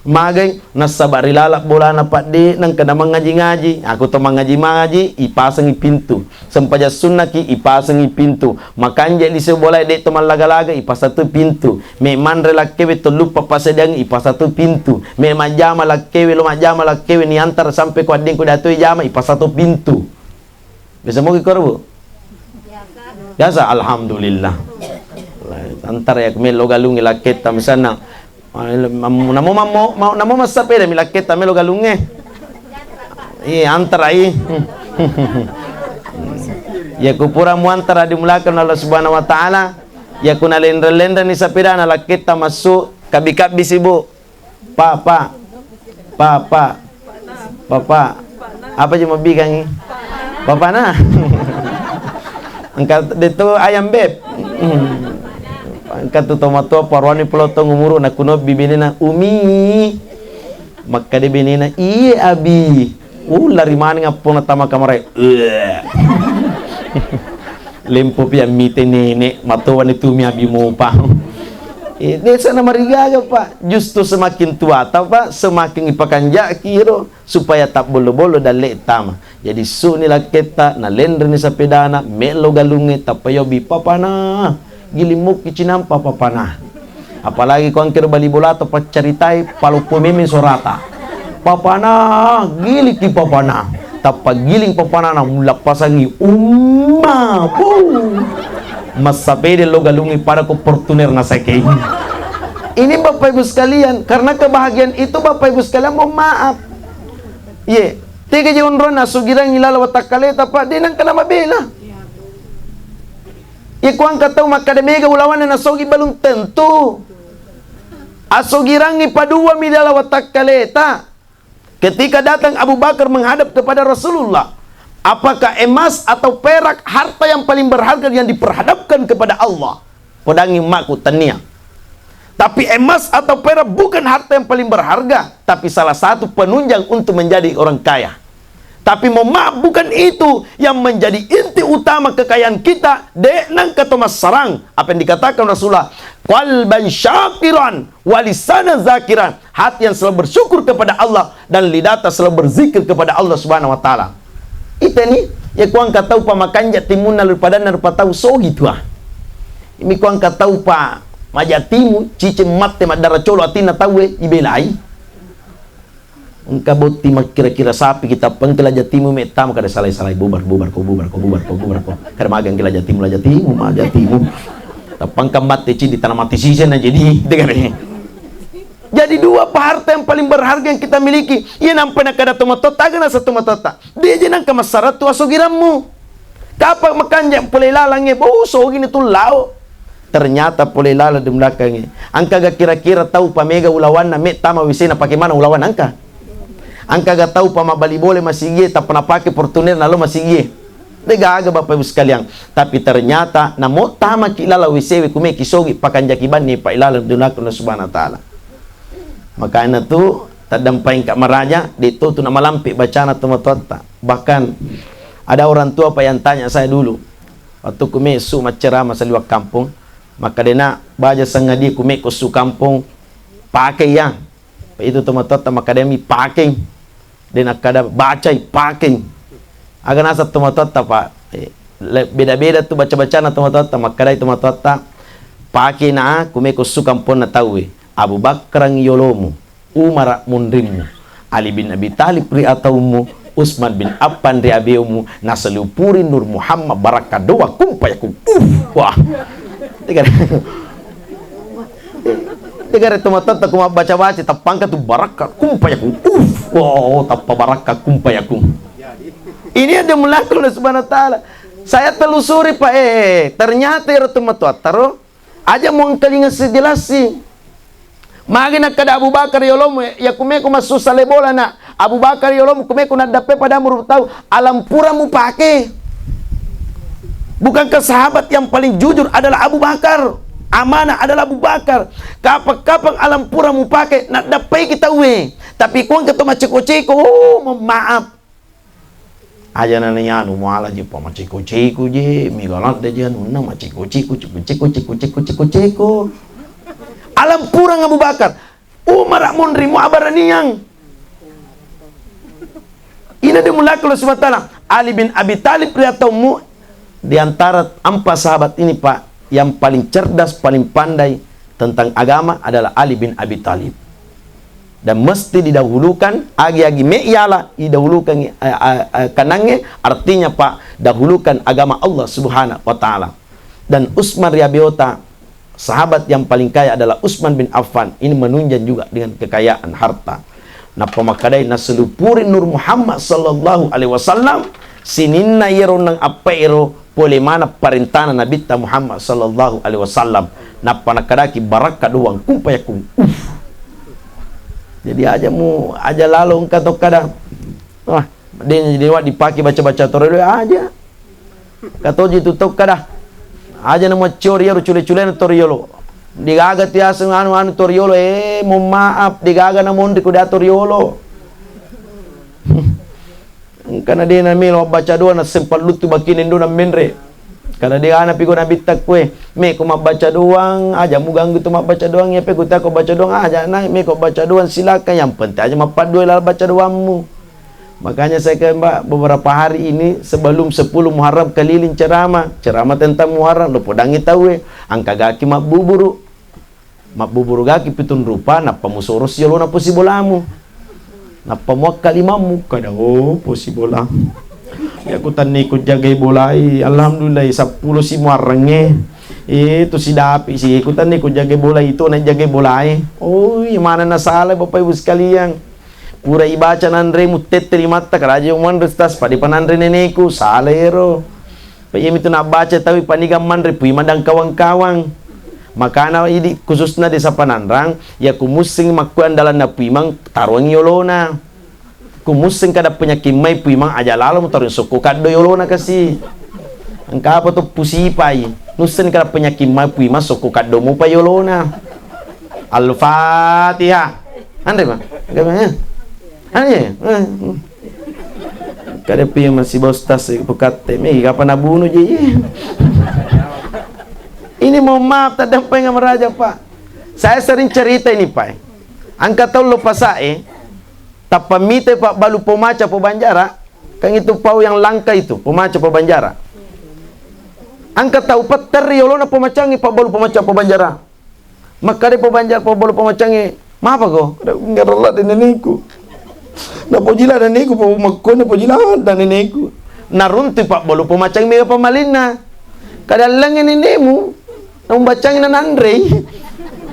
Magai, nassaba ri laleng bolana padde, nengka namangaji-ngaji. Aku to mangaji-ngaji, ipasengi pintu. Sempajang sunnaki, ipasengi pintu. Makanja lise bolae de to mallaga-laga, ipasatu pintu. Me manre lakkewe to luppa pasediang, ipasatu pintu. Me majjama lakkewe, lo majjama lakkewe, niantara sampe ko addengku datoi jama, ipasatu pintu. Biasa mogi koro, Bu? Biasa, alhamdulillah. Antara ya melo galungnge lakketta misalna. Namo mammo, ma-, namo massapeda mi lakketta melo galungnge. Iya, antara i. Ya ku pura muantara dimulakan Allah Subhanahu wa Ta'ala. Ya ku nalenre-lenreni sapedana lakketta massu kabbi-kabbi si, Bu. Pak, Pak. Pak, Pak. Bapak. Apa je mabbikangngi? Papana. Engka de to ayam, Beb. Engka tu tomatoa paruani pelotong umuru na kunobbi benena, "Umi." Makkade benena, "Iye, Abi." Uh, lari maneng appona tama kamarae. Ueh. Lempo pi ammite nenek, matoani tumi abi mopa. Eh, desa na marigaga, Pak. Justru semakin tuata, Pak, semakin ipakanjaki ro supaya tabbollo-bollo dalle tama. Jadi suni lakketta, nalenreni sapedana, melo galungnge, tappa yobi papana. Giling mokki cinampa papana. Apalagi ko engkero bali bolata paccaritai, paloppo memeng sorata. Papana, giliki papana. Tappa giling papanana, mulappasangi umma. Puh. Massapede lo galungi pada ko Fortuner na sakei. Ini Bapak Ibu sekalian, karena kebahagiaan itu Bapak Ibu sekalian mohon maaf. Ye, tega je onronna sugirangi lalo watakkaleta, Pak, de nangka namabela. Iko engka tau makkeda mega ulawanna nasogi, belum tentu. Asogirangngi paduami dalam watakkaleta. Ketika datang Abu Bakar menghadap kepada Rasulullah, "Apakah emas atau perak harta yang paling berharga yang diperhadapkan kepada Allah?" Podangi makku, "Tania." Tapi emas atau perak bukan harta yang paling berharga, tapi salah satu penunjang untuk menjadi orang kaya. Tapi mohon maaf, bukan itu yang menjadi inti utama kekayaan kita, de nangka to massarang. Apa yang dikatakan Rasulullah, "Qalban syakiran wa lisanan zakiran." Hati yang selalu bersyukur kepada Allah dan lidata selalu berzikir kepada Allah Subhanahu wa Ta'ala. Iteni, ya kuang katau pa makanja timunna lu padanna rupa tau sogi tua. Imi kuang katau pa maja timu, cicing matte maddara colo atinna tauwe, ibelai. Engka botti makkira-kira sapi kita pengke laja timu me tama kada salai-salai bubar, bubar, ko bubar, ko bubar, ko bubar, ko. Kada magang ke laja timu, laja timu, maja timu. Tappangka batte cidi tana mati siseng na jadi, degare. Jadi dua apa harta yang paling berharga yang kita miliki. Iya nampa nakkeda tomatoatta, aga nasa tomatoatta. Dia je nangka massaratu asogirammu. Kapang makanja pole lalangnge, bo sogini tu lao. Ternyata pole lalang di belakangnya. Angkaga kira-kira tau pamega ulawanna me tama W C na pake mana ulawan angka. Angkaga tau pamabali bole masigie tappa napake Fortuner nalo masigie. Degaga Bapak Ibu sekalian. Tapi ternyata namo tamaki lala W C we kumeki sogi pakanjaki banni pa ilalang dunakna Subhanahu wa Ta'ala. Makanya tu taddampaingka maraja, de to tu namalampe bacana tomatoatta. Bahkan ada orang tua Pak yang tanya saya dulu. Waktu kume su maccerama saliwang kampung, makkedena baja sangadi kume ko su kampung, pake ya. Itu tomatoatta makkedami pake. De nakkeda bacai pake. Aga naseng tomatoatta, Pak. Eh, le-, beda-beda tu baca-bacana tomatoatta, makkedai tomatoatta, pake na kume ko su kamponna tauwe. Abu Bakar yolomu, Umar munrimmu, Ali bin Abi Thalib ri ataummu, Utsman bin Affan ri abeummu, nasalupuri Nur Muhammad barakka doang kumpa yakun. Uh, wah. Degare tomatoatta ku mabbaca-baca, tappangka tu barakka kumpa yakun. Uh, wow, tappa barakka kumpa yakun. Ini ada melaku Allah Subhanahu wa Ta'ala. Saya telusuri, Pak, eh, ternyata ero tomatoatta ro, aja muangkalinga sejelassi. Magi nakkeda Abu Bakar yolomu, ya kumeko massussa le bola na. Abu Bakar yolomu kumeko naddappe pada muru tau, alam pura mupake. Bukankah sahabat yang paling jujur adalah Abu Bakar? Amanah adalah Abu Bakar. Kapang-kapang alam pura mupake, naddappeki tauwe. Tapi kuangka to maceko-ceko, oh, maaf. Aja na ni anu muala je pa maceko-ceko je, mega ladde je anunna maceko-ceko, ceko-ceko, ceko-ceko, ceko-ceko. Alam purang Abu Bakar. Umar munrimu abaraniang. Ina de mulaka Allah Subhanahu wa Ta'ala. Ali bin Abi Thalib ri ataummu, di antara empat sahabat ini, Pak, yang paling cerdas, paling pandai tentang agama adalah Ali bin Abi Thalib. Dan mesti didahulukan, agi-agi me yala, didahulukan, eh, eh, eh, kanangnge, artinya, Pak, dahulukan agama Allah Subhanahu wa Ta'ala. Dan Utsman ri abeota, sahabat yang paling kaya adalah Utsman bin Affan. Ini menunjang juga dengan kekayaan harta. Nappa makkedai nasalupuri Nur Muhammad sallallahu alaihi wasallam, sininna iyaro nang appa ero pole maneng parentana Nabitta Muhammad sallallahu alaihi wasallam. Nappa nakkedaki barakka doang kumpa yakung. Uff. Jadi aja mu, aja lalo engka to kada. Wah, de, de wa dipake baca-baca toro aja. Katoji tu tokka da. Aja na macciori iyaro cule-culena toriolo. Degaga tiaseng anu-anu toriolo, eh, mohon maaf, degaga na monri ko da toriolo. Engkana de na melo baca doa na sempalluttu bakine ndo na menre. Karena de ana piko na bitta kue, me ko mabbaca doang, aja muganggu tu mabbaca doang, ya pe ko tako baca doang, aja na me ko baca doang silakan, yang penting aja mappaddua lala baca doammu. Makanya saya ke Mbak, beberapa hari ini sebelum sepuluh Muharram keliling ceramah, ceramah tentang Muharram, lo podangi tauwe, angka gaki mabbuburu. Mabbuburu gaki pitung rupa, nappa musoro siolona posibolamu. Nappa muakka limammu, kada, oh, posibolamu. Ya, kutanni ku jagai bolai, alhamdulillah, sepuluh si Muharrangnge. Eh, tu sidapi si, kutanni ku jagai bolai, itu na jagai bolai. Oh, iya, mana na salah, Bapak Ibu sekalian. Pura ibaca nanremu tette limatta, karaja manre tas, pada pananre neneku, salah ero. Pa iyamitu nabbaca tauwi paniga manre pui madang kawang-kawang. Makana idi khususna desa Pananrang, ya kumusseng makkue andalanna puimang taruangi yolona. Kumusseng kada penyakit mai puimang aja lalo mutaruang sokko kaddo yolona kasi. Engka apa to pusipai. Nussen kada penyakit mai puimang sokko kaddo mupa yolona. Al-Fatihah. Anre, Pak? Enggak, Pak, ya? Anre, ya? Eh, hmm. Kada pi masih bos tas, eh, pukatte. Mi, kapan nabunu je, ye? Ini mohon maaf, taddampeng sama raja, Pak. Saya sering cerita ini, Pak. Angka tau lo pasae, tappa mite, Pak, balu pomaca pobanjara, kan itu pau yang langka itu, pomaca pobanjara. Angka tau patterri yolona pomacangi, Pak, balu pomaca pobanjara. Makkeda pabanja-, pabbalu pamacangnge, "Mapako?" Kada, "Ngarella de nenekku." Napoji ladde nenekku, pa makkoni napoji ladde nenekku. Naruntui pabbalu pamacang mega pamalinna. Kada, "Allengnge nenekmu." Namubacangi nananrei.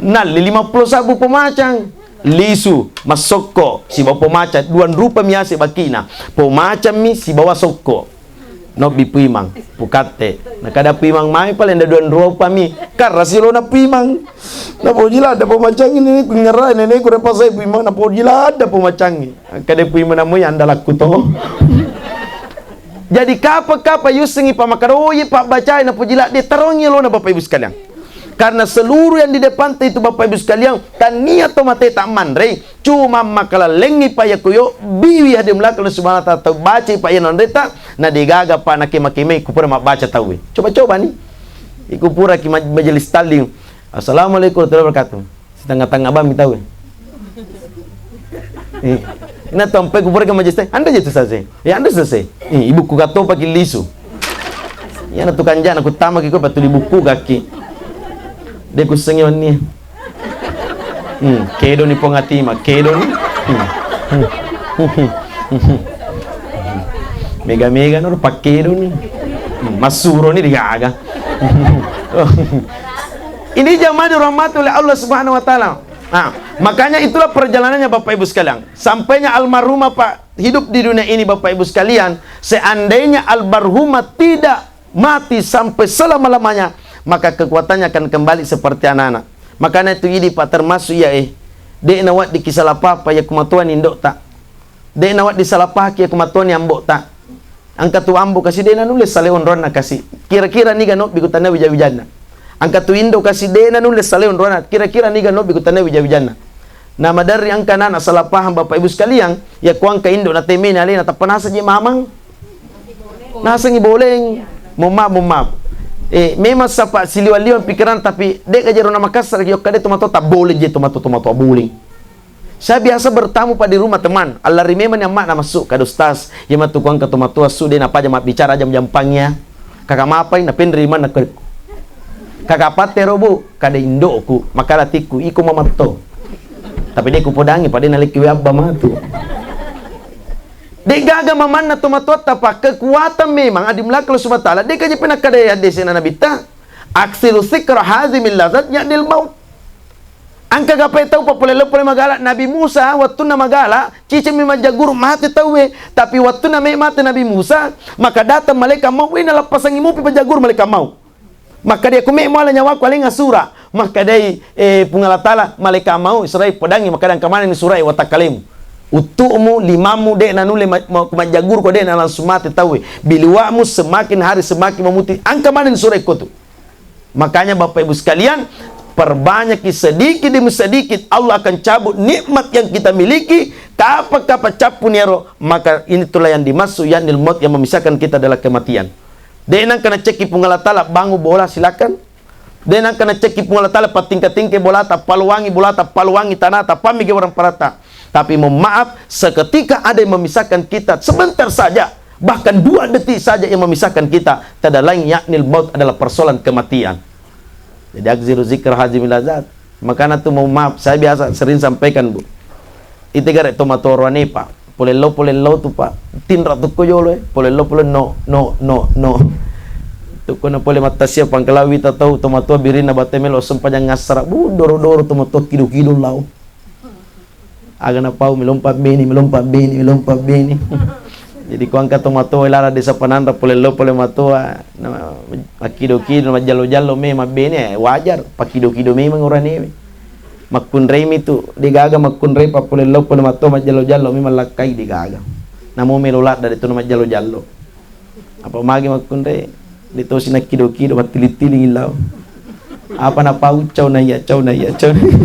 Nalli lima pulo sabbu pomacang. Lisu, massokko, sibawa pomacang. Duang rupa miase bakina. Pomacang mi sibawa sokko. Nobbi puimang, pukatte. Nakada puimang mai pale nda duang rupa mi. Karasi lona puimang. Napoji ladda pomacang ini ku ngerai neneku repasai puimang. Napoji ladda pomacangi. Kada puimang namoi andalakku to. Jadi kapa-kapa yussengi pamakaroi pabbacai napoji ladde tarongi lona Bapak Ibu sekalian. Karena seluruh yang di depanta itu, Bapak Ibu sekalian, tania to mateta manrei, cuma makalallengi pa yakuyo biwi hadi melaka Allah Subhanahu wa Ta'ala, tau bacai pa iya nanreta, na degaga pa nakema-kemai kupura mabbaca tauwe. Coba-coba ni. Iku pura ki maj-, majelis taklim. Assalamualaikum warahmatullahi wabarakatuh. Sitengnga-tengnga bang mi tauwe. Eh, ina tompe ku pura ke majeste, anda je tu sase. Ya anda sase. Eh, ibu ku gato paki lisu. Ya na tukang jana ku tama ki ko patuli buku kaki. De ku sengi wani. Hmm, kedo ni pongatima, kedo ni. Hmm. Hmm. Mega-mega nur pakedo ni. Hmm, masuro ni digaga. Ini jamaah dirahmati oleh Allah Subhanahu wa Ta'ala. Nah, makanya itulah perjalanannya Bapak Ibu sekalian. Sampainya almarhumah Pak hidup di dunia ini Bapak Ibu sekalian, seandainya almarhumah tidak mati sampai selama-lamanya, maka kekuatannya akan kembali seperti anak-anak. Makanya itu idi Pak termasuk ya eh, de' nawaddi ki salah papa ya kumatuani indokta. De' nawaddi salah pahaki ya kumatuani ambokta. Engka tu ambo kasi de' nanulle salai onronna kasi. Kira-kira niga nobbi ku tania wija-wijanna. Engka tu indo kasi de' nanulle salai onronna. Kira-kira niga nobbi ku tania wija-wijanna. Na maderri engka anak salah paham Bapak Ibu sekalian, ya ku engka indo na temeni alena tappa naseng je mamang. Nasengi boleng. Mohon maaf, mohon maaf. Eh, memang sapa siliwang-liwang pikiran tapi de' ka jero na Makassar ki okka de' tomatoa tabboleng je tomatoa tomatoa boleng. Saya biasa bertamu, Pak, di rumah teman. Allari memang ni amma'na massu, kada ustaz. Iya matu kuangka tomatoa su de' napaja mabbicara jam-jampang ya. Kaka mapai na penri manna ko. Kaka patte ro bu, kada indo'ku, makala tikku, iko mamatto. Tapi de' kupodangi, pada nalekki we abba matu. De' gaga mamanna tomatoatta pa kekuatan memang adi melaka Allah Subhanahu wa Ta'ala. De' kaji pernah kada ya dese na nabitta. Aksiru sikra hazimil lazat yaknil maut. Engka gapai tau papolello pole magala Nabi Musa, wettunna magala, cicengmi majjaguru mate tauwe. Tapi wettunna me mate Nabi Musa, maka datang malaikat maut, wena lappasangi mupi pajjaguru malaikat maut. Makkedai, "Ku me muala nyawaku alenga sura." Makkedai, eh, Puang Allah Ta'ala, malaikat maut, surai podangi, makkeda engka manenni surai watakkalemu. Uttu'mu, limammu, de' nanulle ma-, ma-, majjaguru ko de' na langsung mate tauwe. Biliwa'mu semakin hari semakin memutih, engka manenni surai kotu. Makanya Bapak Ibu sekalian, perbanyaki sedikit demi sedikit, Allah akan cabut nikmat yang kita miliki, kapa-kapa cappuni ero, maka ini itulah yang dimaksud yaknil maut yang memisahkan kita adalah kematian. De' nengka nacekki Puang Allah Ta'ala bangun bola silakan. De' nengka nacekki Puang Allah Ta'ala patingka-tingke bolata, paluangi bolata, paluangi tanata, pammige orang parata. Tapi mohon maaf, seketika ada yang memisahkan kita sebentar saja. Bahkan dua detik saja yang memisahkan kita, tiada lain yaknil maut adalah persoalan kematian. Jadi, aksiru zikra hazimil lazat. Makana tu mohon maaf, saya biasa sering sampaikan, Bu. Ite gare tomatoa oroane, Pak. Polello, polello tu, Pak. Tinra tu ko jolo, eh. Polello, polello, no, no, no, no. Tu ko na pole mattasia pangkalawi ta tau tomatoa birinna bate melo sempajang ngassara. Bu, doro-doro tomatoa kido-kido lao. Aga napau, melompa bene, melompa bene, melompa bene. Jadi, ko engka tomatoa lala desa Pananra, polello pole matoa, na, makkido-kido, majjallo-jallo me mabbene, eh, wajar, pakkido-kido memang oroane. Makkunrai mi tu, de' gaga makkunrai, pa polello pole matoa, majjallo-jallo me mallakkai, de' gaga. Namo melo ladda de' tu na majjallo-jallo. Apa magi makkunrai? De' tosi nakkido-kido, mattiling-tiling lao. Apa napau, cau naiya, cau naiya, cau naiya.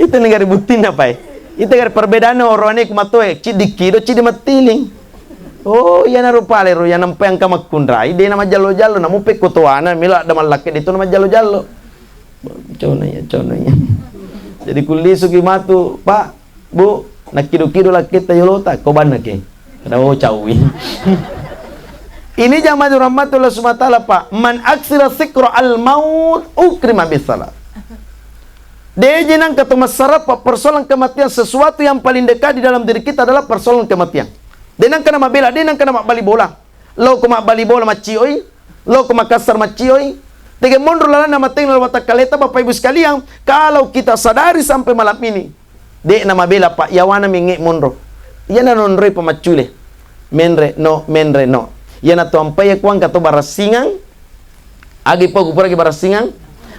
Itu negara buttinna, Pak. Itu negara perbedaanna oroane ku matoa, ciddi kido, ciddi mattiling. Oh, iyanaro pale ro, iya nampai engka makkunrai, de' na majjallo-jallo, namu pekko toana, melo ada mallakke de' tu na majjallo-jallo. Cau naiya, cau naiya. Jadi kullisuki matu, Pak, Bu, nakkido-kido lakketta yolota, ko banna ke. Kada o caui. Ini jamaah dirahmati Allah Subhanahu wa Ta'ala, Pak. Man aksira sikra al maut ukrima bis salat. De' je nengka to massarappa persoalan kematian, sesuatu yang paling dekat di dalam diri kita adalah persoalan kematian. De' nengka na mabela, de' nengka na mabbali bola. Loko mabbali bola maccioi, loko Makassar maccioi. Tege monro lalanna mateng lao watakkaleta, Bapak Ibu sekalian, kalau kita sadari sampai malam ini, de'na mabela, Pak, yawana menge monro. Iyana nonroi pa maccule. Menre no, menre no. Iyana to ampai kuangka to barassingang, agi pa kupuraki barassingang.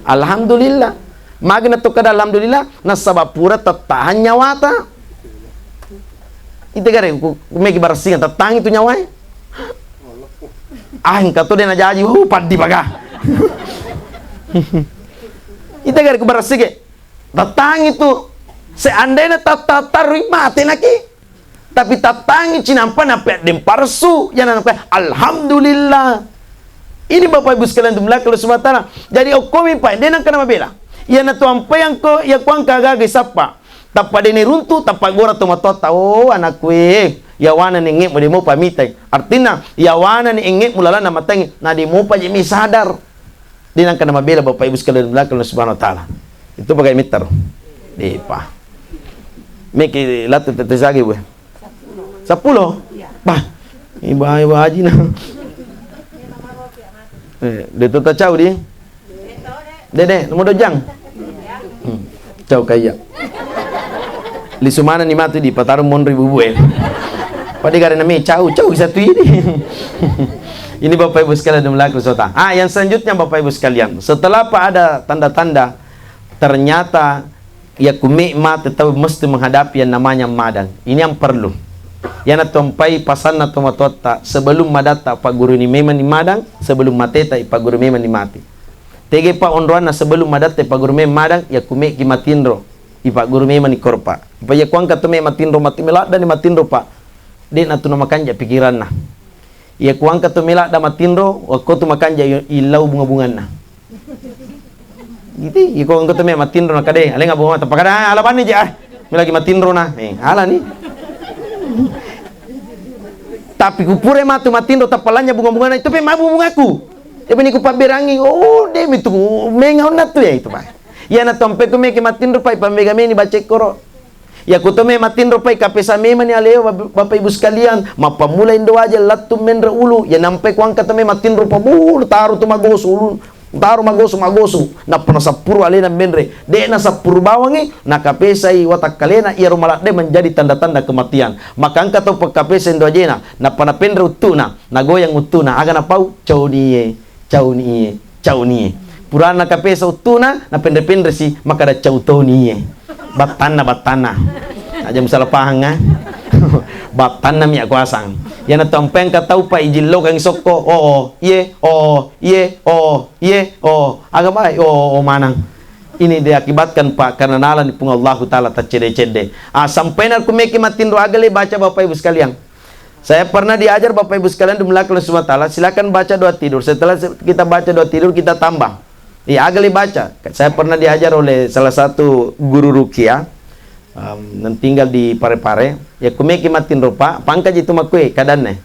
Alhamdulillah. Magena to kada alhamdulillah, nasaba pura tattahan nyawata. Ite gare ku, ku megi barassingang, tattangi tu nyawae. Ah, engka to de najaji, uh, paddi baga. Ite gare ku barassike, tattangi tu. Seandainya tattatarui mate naki. Tapi tattangi cinampa nape deng parsu, yana nape, alhamdulillah. Ini Bapak Ibu sekalian dimuliakan oleh Subhanahu wa Ta'ala. Jadi okkomi pa, de nangka namabela. Yana tu ampai angko, ya kuangka gaga sappa. Tappa dene runtu, tappa gora tomatoatta. Oh, anakku e, yawana nengngemu demo pamitai. Artinya, yawana nengngemu lalanna matangi, na demo pa je mi sadar. De nangka namabela Bapak Ibu sekalian dimuliakan oleh Subhanahu wa Ta'ala. Itu pakai mitar. Depa. Meki latu tete sagi, Bu. Seppulo? Bah. Iba, iba haji na. Eh, de tu tacau di. Dede, nomor dua jang. Hmm. Cau kaya. Lisu mana ni matu di patarung monri bubue. Pada gara nami cau, cau satu ini. Ini Bapak Ibu sekalian dimuliakan sota. Ah, yang selanjutnya Bapak Ibu sekalian, setelah apa ada tanda-tanda ternyata ya kume mate tau mesti menghadapi yang namanya madang. Ini yang perlu. Yana tompai pasanna tomatoatta sebelum madatta paguruni memang ni madang, sebelum mateta ipaguru memang ni mati. Tege pa onroanna sebelum madatta paguru me madang, ya kumeki matinro, ipaguru me mani korpa. Pa ya kuangka to me matinro mati meladda ni matinro pa. De na tu na makanja pikiranna. Ya kuangka to meladda matinro, wakko tu makanja i-, illau bunga-bunganna. Gitu, ya kuangka to me matinro na kade, alenga bunga tapakada ala bani je ah. Melagi matinro na, eh, ala ni. Tapi kupure matu matinro tapalanya bunga-bunganna itu pe mabu bungaku. Tapi ni ku pabberangi, oh, de mitu menga onna tu ya itu, Pak. Iyana tompe ku meki matinro, Pak, pambega meni bacekkoro. Ya ku to me matinro, Pak, kapesa memani aleo, Bap-, Bapak Ibu sekalian, mappammula indo waja lattu menre ulu, ya nampe ku angka to me matinro, Pak, bu, taru tu magosu ulu, taru magosu, magosu, nappa nasappuru alena menre, de nasappuru bawangi, nakapesai watakkalena, iyaro maladde menjadi tanda-tanda kematian. Maka angka to pakkapesa indo wajena, nappa napenre uttuna, nagoyang uttuna, aga napau? Cauni e, cauni e, cauni e. Purana kapesa uttuna, napenre-penresi, makkada cau toni e. Battanna, battanna. Aja musala pahang, ah. Battanna mi akuasang. Yana to ampe engka tau pa ijillokangi sokko, oh, oh, iye, oh, iye, oh, iye, oh. Aga bae, oh, oh, oh, manang. Ini diakibatkan, Pak, karena nalani Puang Allahu Ta'ala taccedde-cedde. Ah, sampai na kumeki matinro aga le baca, Bapak Ibu sekalian. Saya pernah diajar, Bapak Ibu sekalian, dimuliakan oleh Subhanahu wa Ta'ala, silakan baca doa tidur. Setelah se-, kita baca doa tidur, kita tambah. Iya, aga le baca. Saya pernah diajar oleh salah satu guru ruqyah, em, yang tinggal di Parepare. Ya, kumeki matinro, Pak, pangkaji tu makkue kadanne.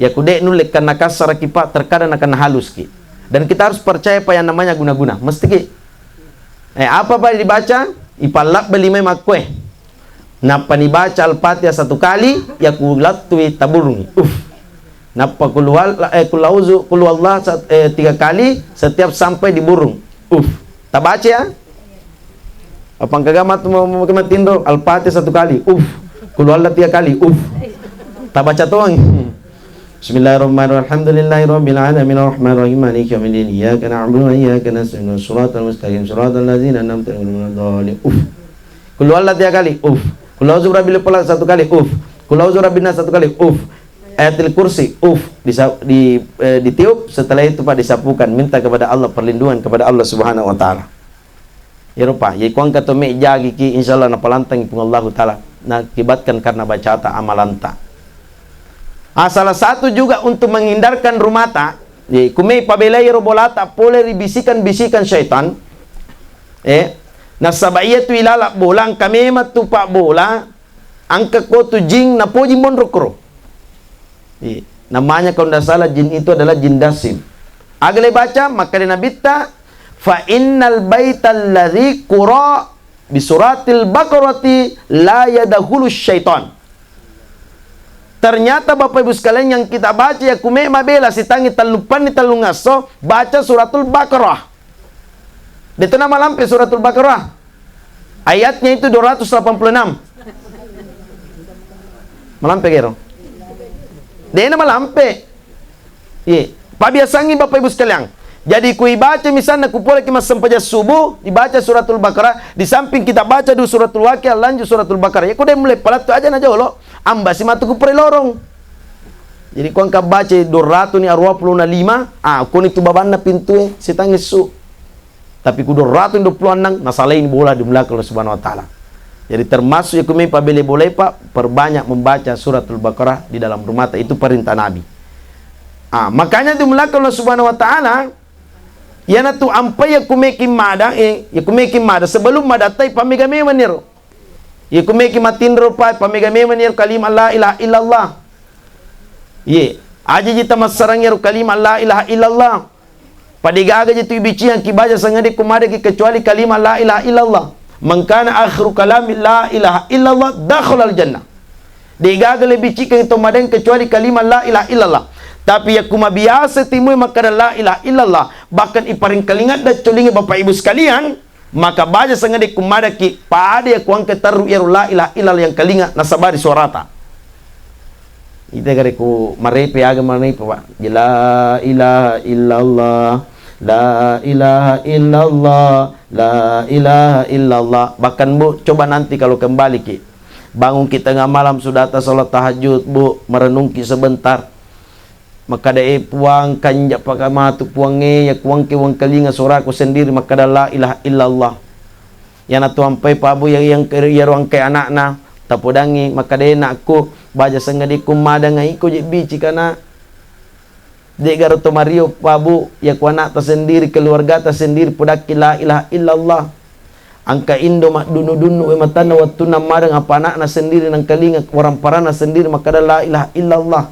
Ya, kude nulle karena kasaraki, Pak, terkadang akan haluski. Dan kita harus percaya, Pak, yang namanya guna-guna. Mesti ki. Eh, apa, Pak, dibaca? Ipallabbe lima makkue. Nappa nibaca Al-Fatihah satu kali, ya ku lattui taburungi. Uf. Nappa kul huwal-, eh, kul a'udzu, kul huwallah sat-, eh, tiga kali setiap sampai di burung. Uf. Tabaca ya? Apa engka gamat mau, mau, mau matinro? Al-Fatihah satu kali. Uf. Kul huwallah tiga kali. Uf. Tabaca tong. Bismillahirrahmanirrahim. Alhamdulillahirabbil alamin, arrahmanirrahim, maliki yaumiddin. Iyyaka na'budu wa iyyaka nasta'in. Shiratal mustaqim, shiratal ladzina an'amta 'alaihim ghairil maghdubi 'alaihim waladdallin. Uf. Kul huwallahu ahad. Kul a'udzu birabbil falaq satu kali. Uf. Kul a'udzu birabbin nas satu kali. Uf. Ayatul Kursi. Uf. Disa-, di, eh, ditiup, setelah itu, Pak, disapukan, minta kepada Allah perlindungan kepada Allah Subhanahu wa Ta'ala. Iyaro, Pak, ye kuangka to me jagiki, insyaallah napalantangi Puang Allahu Ta'ala, nakibatkan karena bacata amalanta. Ah, salah satu juga untuk menghindarkan rumata, ye, kumei pabelai ro bolata pole ri bisikan-bisikan syaitan. Eh, nasaba iya tu ilala bola, engka memang tu, Pak, bola, engka ko tu jing napoji monro koro. Iya. Namanya kalau ndak salah jin itu adalah jin dasim. Aga le baca, makkeda Nabitta, "Fa innal baital ladzi qura bi suratil baqarati la yadkhulu syaitan." Ternyata, Bapak Ibu sekalian, yang kita baca, ya, kume mabela sitangi telluppanni tellungesso, baca suratul Baqarah. Deto na malampe suratul Baqarah. Ayatnya itu dua ratus delapan puluh enam. Malampe gero? Dena malampe. Iye, pabiasangi Bapak Ibu sekalian. Jadi, ku ibaca misalna ku pole ki massempajang subuh, dibaca suratul Baqarah, di samping kita baca dulu suratul Waqiah, lanjut suratul Baqarah. Ya, ku de mulai palettu aja na jolo, ambasi matu ku pole lorong. Jadi, ku engka baca dua ratus ni arua puluh na lima, ah, kuni tu babanna pintue, sitangi su. Tapi ku dua ratus dua puluh enam, nasalaini bola di mulaka Allah Subhanahu wa Ta'ala. Jadi, termasuk ya kume pabele bolai, Pak, perbanyak membaca suratul Baqarah di dalam rumah ta-, itu perintah Nabi. Ah, makanya di mulaka Allah Subhanahu wa Ta'ala, yana tu ampai ya kume ki mada, eh, ya kume ki mada, sebelum mada tai pamega memang niro. Ya kume ki matinro, Pak, pamega memang niro kalimat la ilaha illallah. Ye, aja ji tamassarang ero kalimat la ilaha illallah. Pada gaga je tu ibicihang ki baca sangadi ku madaki kecuali kalimat la ilaha illallah. "Man kana akhiru kalami la ilaha illallah dakhalal jannah." De gaga le bicikang to madang kecuali kalimat la ilaha illallah. Tapi ya ku mabiasa timui makkada la ilaha illallah, bahkan iparingkalingadda colingi Bapak Ibu sekalian, maka baca sangadi ku madaki pada ya ku angke terru ero la ilaha illallah yang kalinga nasabari suarata. Ite gare ku marepe aga marepe, Pak. La ilaha illallah, la ilaha illallah, la ilaha illallah. Bahkan, Bu, coba nanti kalau kembali ki, bangun ki tengah malam sudah ta salat tahajud, Bu, merenung ki sebentar. Makkada, "E Puang, kanja pakamatu Puang e, ya kuangke wengkalinga suaraku sendiri makkada la ilaha illallah." Yana tu ampai pabu ya yang ke-, yaro angkai anakna, tapodangi makkada, "E nakku, baja sengngadiku madanga iko je bici kana." De garo to mario pabu, ya ku anakta sendiri, keluargata sendiri podakki la ilaha illallah. Angka indo maddunnu-dunnu e matanna wettunna madang apa anakna sendiri nangkalinga waramparanna sendiri makkada la ilaha illallah.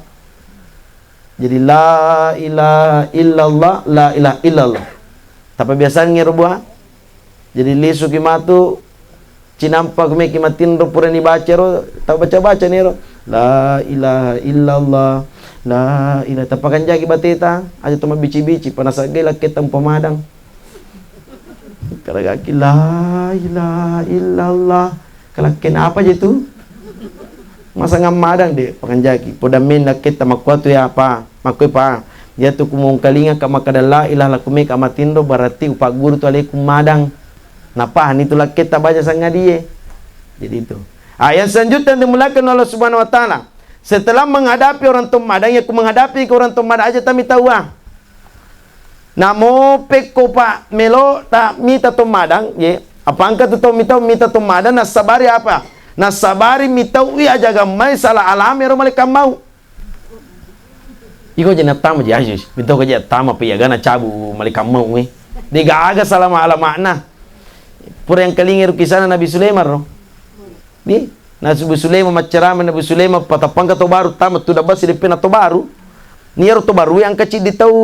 Jadi, la ilaha illallah, la ilaha illallah. Tapi biasanya ro buah. Jadi, lisuki matu, cinampa kumeki matinro purani baca ro, tau baca-baca nero. La ilaha illallah, la ilaha. Tapakanjaki bateta, aja to mabici-bici, panasagge lakketta umpamadang. Karagaki, la ilaha illallah. Kalakken apa je tu? Masa ngammadang de, pakanjaki. Podammen lakketta makkuatu ya apa? Makkue pa. Yatu kumongkalinga ka makkada la ilaha lakumeka matinro, berarti upagguru tu alaikum madang. Napahani tu lakketta baca sangadie. Jadi itu. Ah, yang selanjutnya dimulakan Allah Subhanahu wa Ta'ala. Setelah menghadapi orang to madang, ya ku menghadapi ke orang to madang aja tami tawa. Namo pekko pa melo ta mita to madang, ye. Apa engka tu to mita, mita to madang, nasabari apa? Nasabari mitauwi aja gammai sala alame ro malaikat maut. Iko je nattama je, ayo, mita ko je tama pe ya gana cabu malaikat maut, eh. De gaga salama alamakna. Pura yang kalingi ro kisana Nabi Sulaiman ro. Di, Nabi Sulaiman maccarama, Nabi Sulaiman patappangka to baru tama tu dabbasi deppena to baru. Niaro to baru yang kecil di tau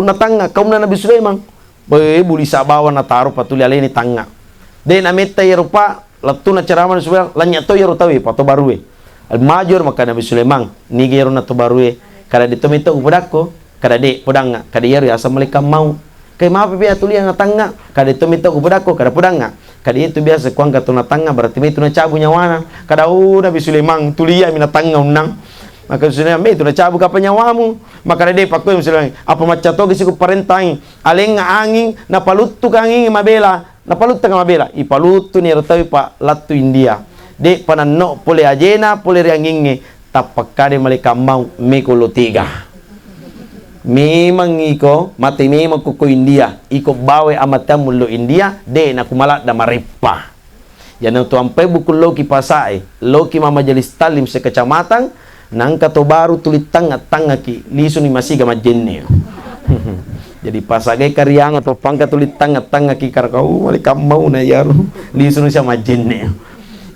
natangnga kaumna Nabi Sulaiman. Be, bulisa bawang nataro patuli aleni tangnga. De nametta iyaro pa, lettu nacarama Nabi Sulaiman, lanya to iyaro tawe pa to barue. Maju ero makkada Nabi Sulaiman, niga ero na to barue, kada de to metta upodakko. Kada de, podangnga, kada iyaro yaseng malaikat maut. Kai mapa pe atuliang natangnga, kada to mita kupodakko, kada podangnga. Kada itu biasa kuangka to natangnga, berarti maitu nacabu nyawana. Kada, oh, Nabi Sulaiman, tuliami natangnga unnang. Maka Sulaiman, maitu nacabu kapa nyawamu. Maka de, pakko Sulaiman, apa macca toga siku parentai, alengnga anging, napaluttu anging mabela, napaluttu mabela. Ipaluttu ni ero tawi pa lattu India. De pananno pole ajena, pole ri angingnge. Tappakkade malaikat maut, meko lo tega. Memang iko, mate memang ko, ko India, iko bawa amateammu lo India, de naku maladda mareppa. Jana tu ampai buku loki pasae, loki ma majelis taklim sekecamatan, nangka to baru tuli tangnga-tangngaki, lisuni masiga majjenne. Jadi pasagai karianga to pangka tuli tangnga-tangngaki karakau malaikat maut na yaru, lisuni sia majjenne.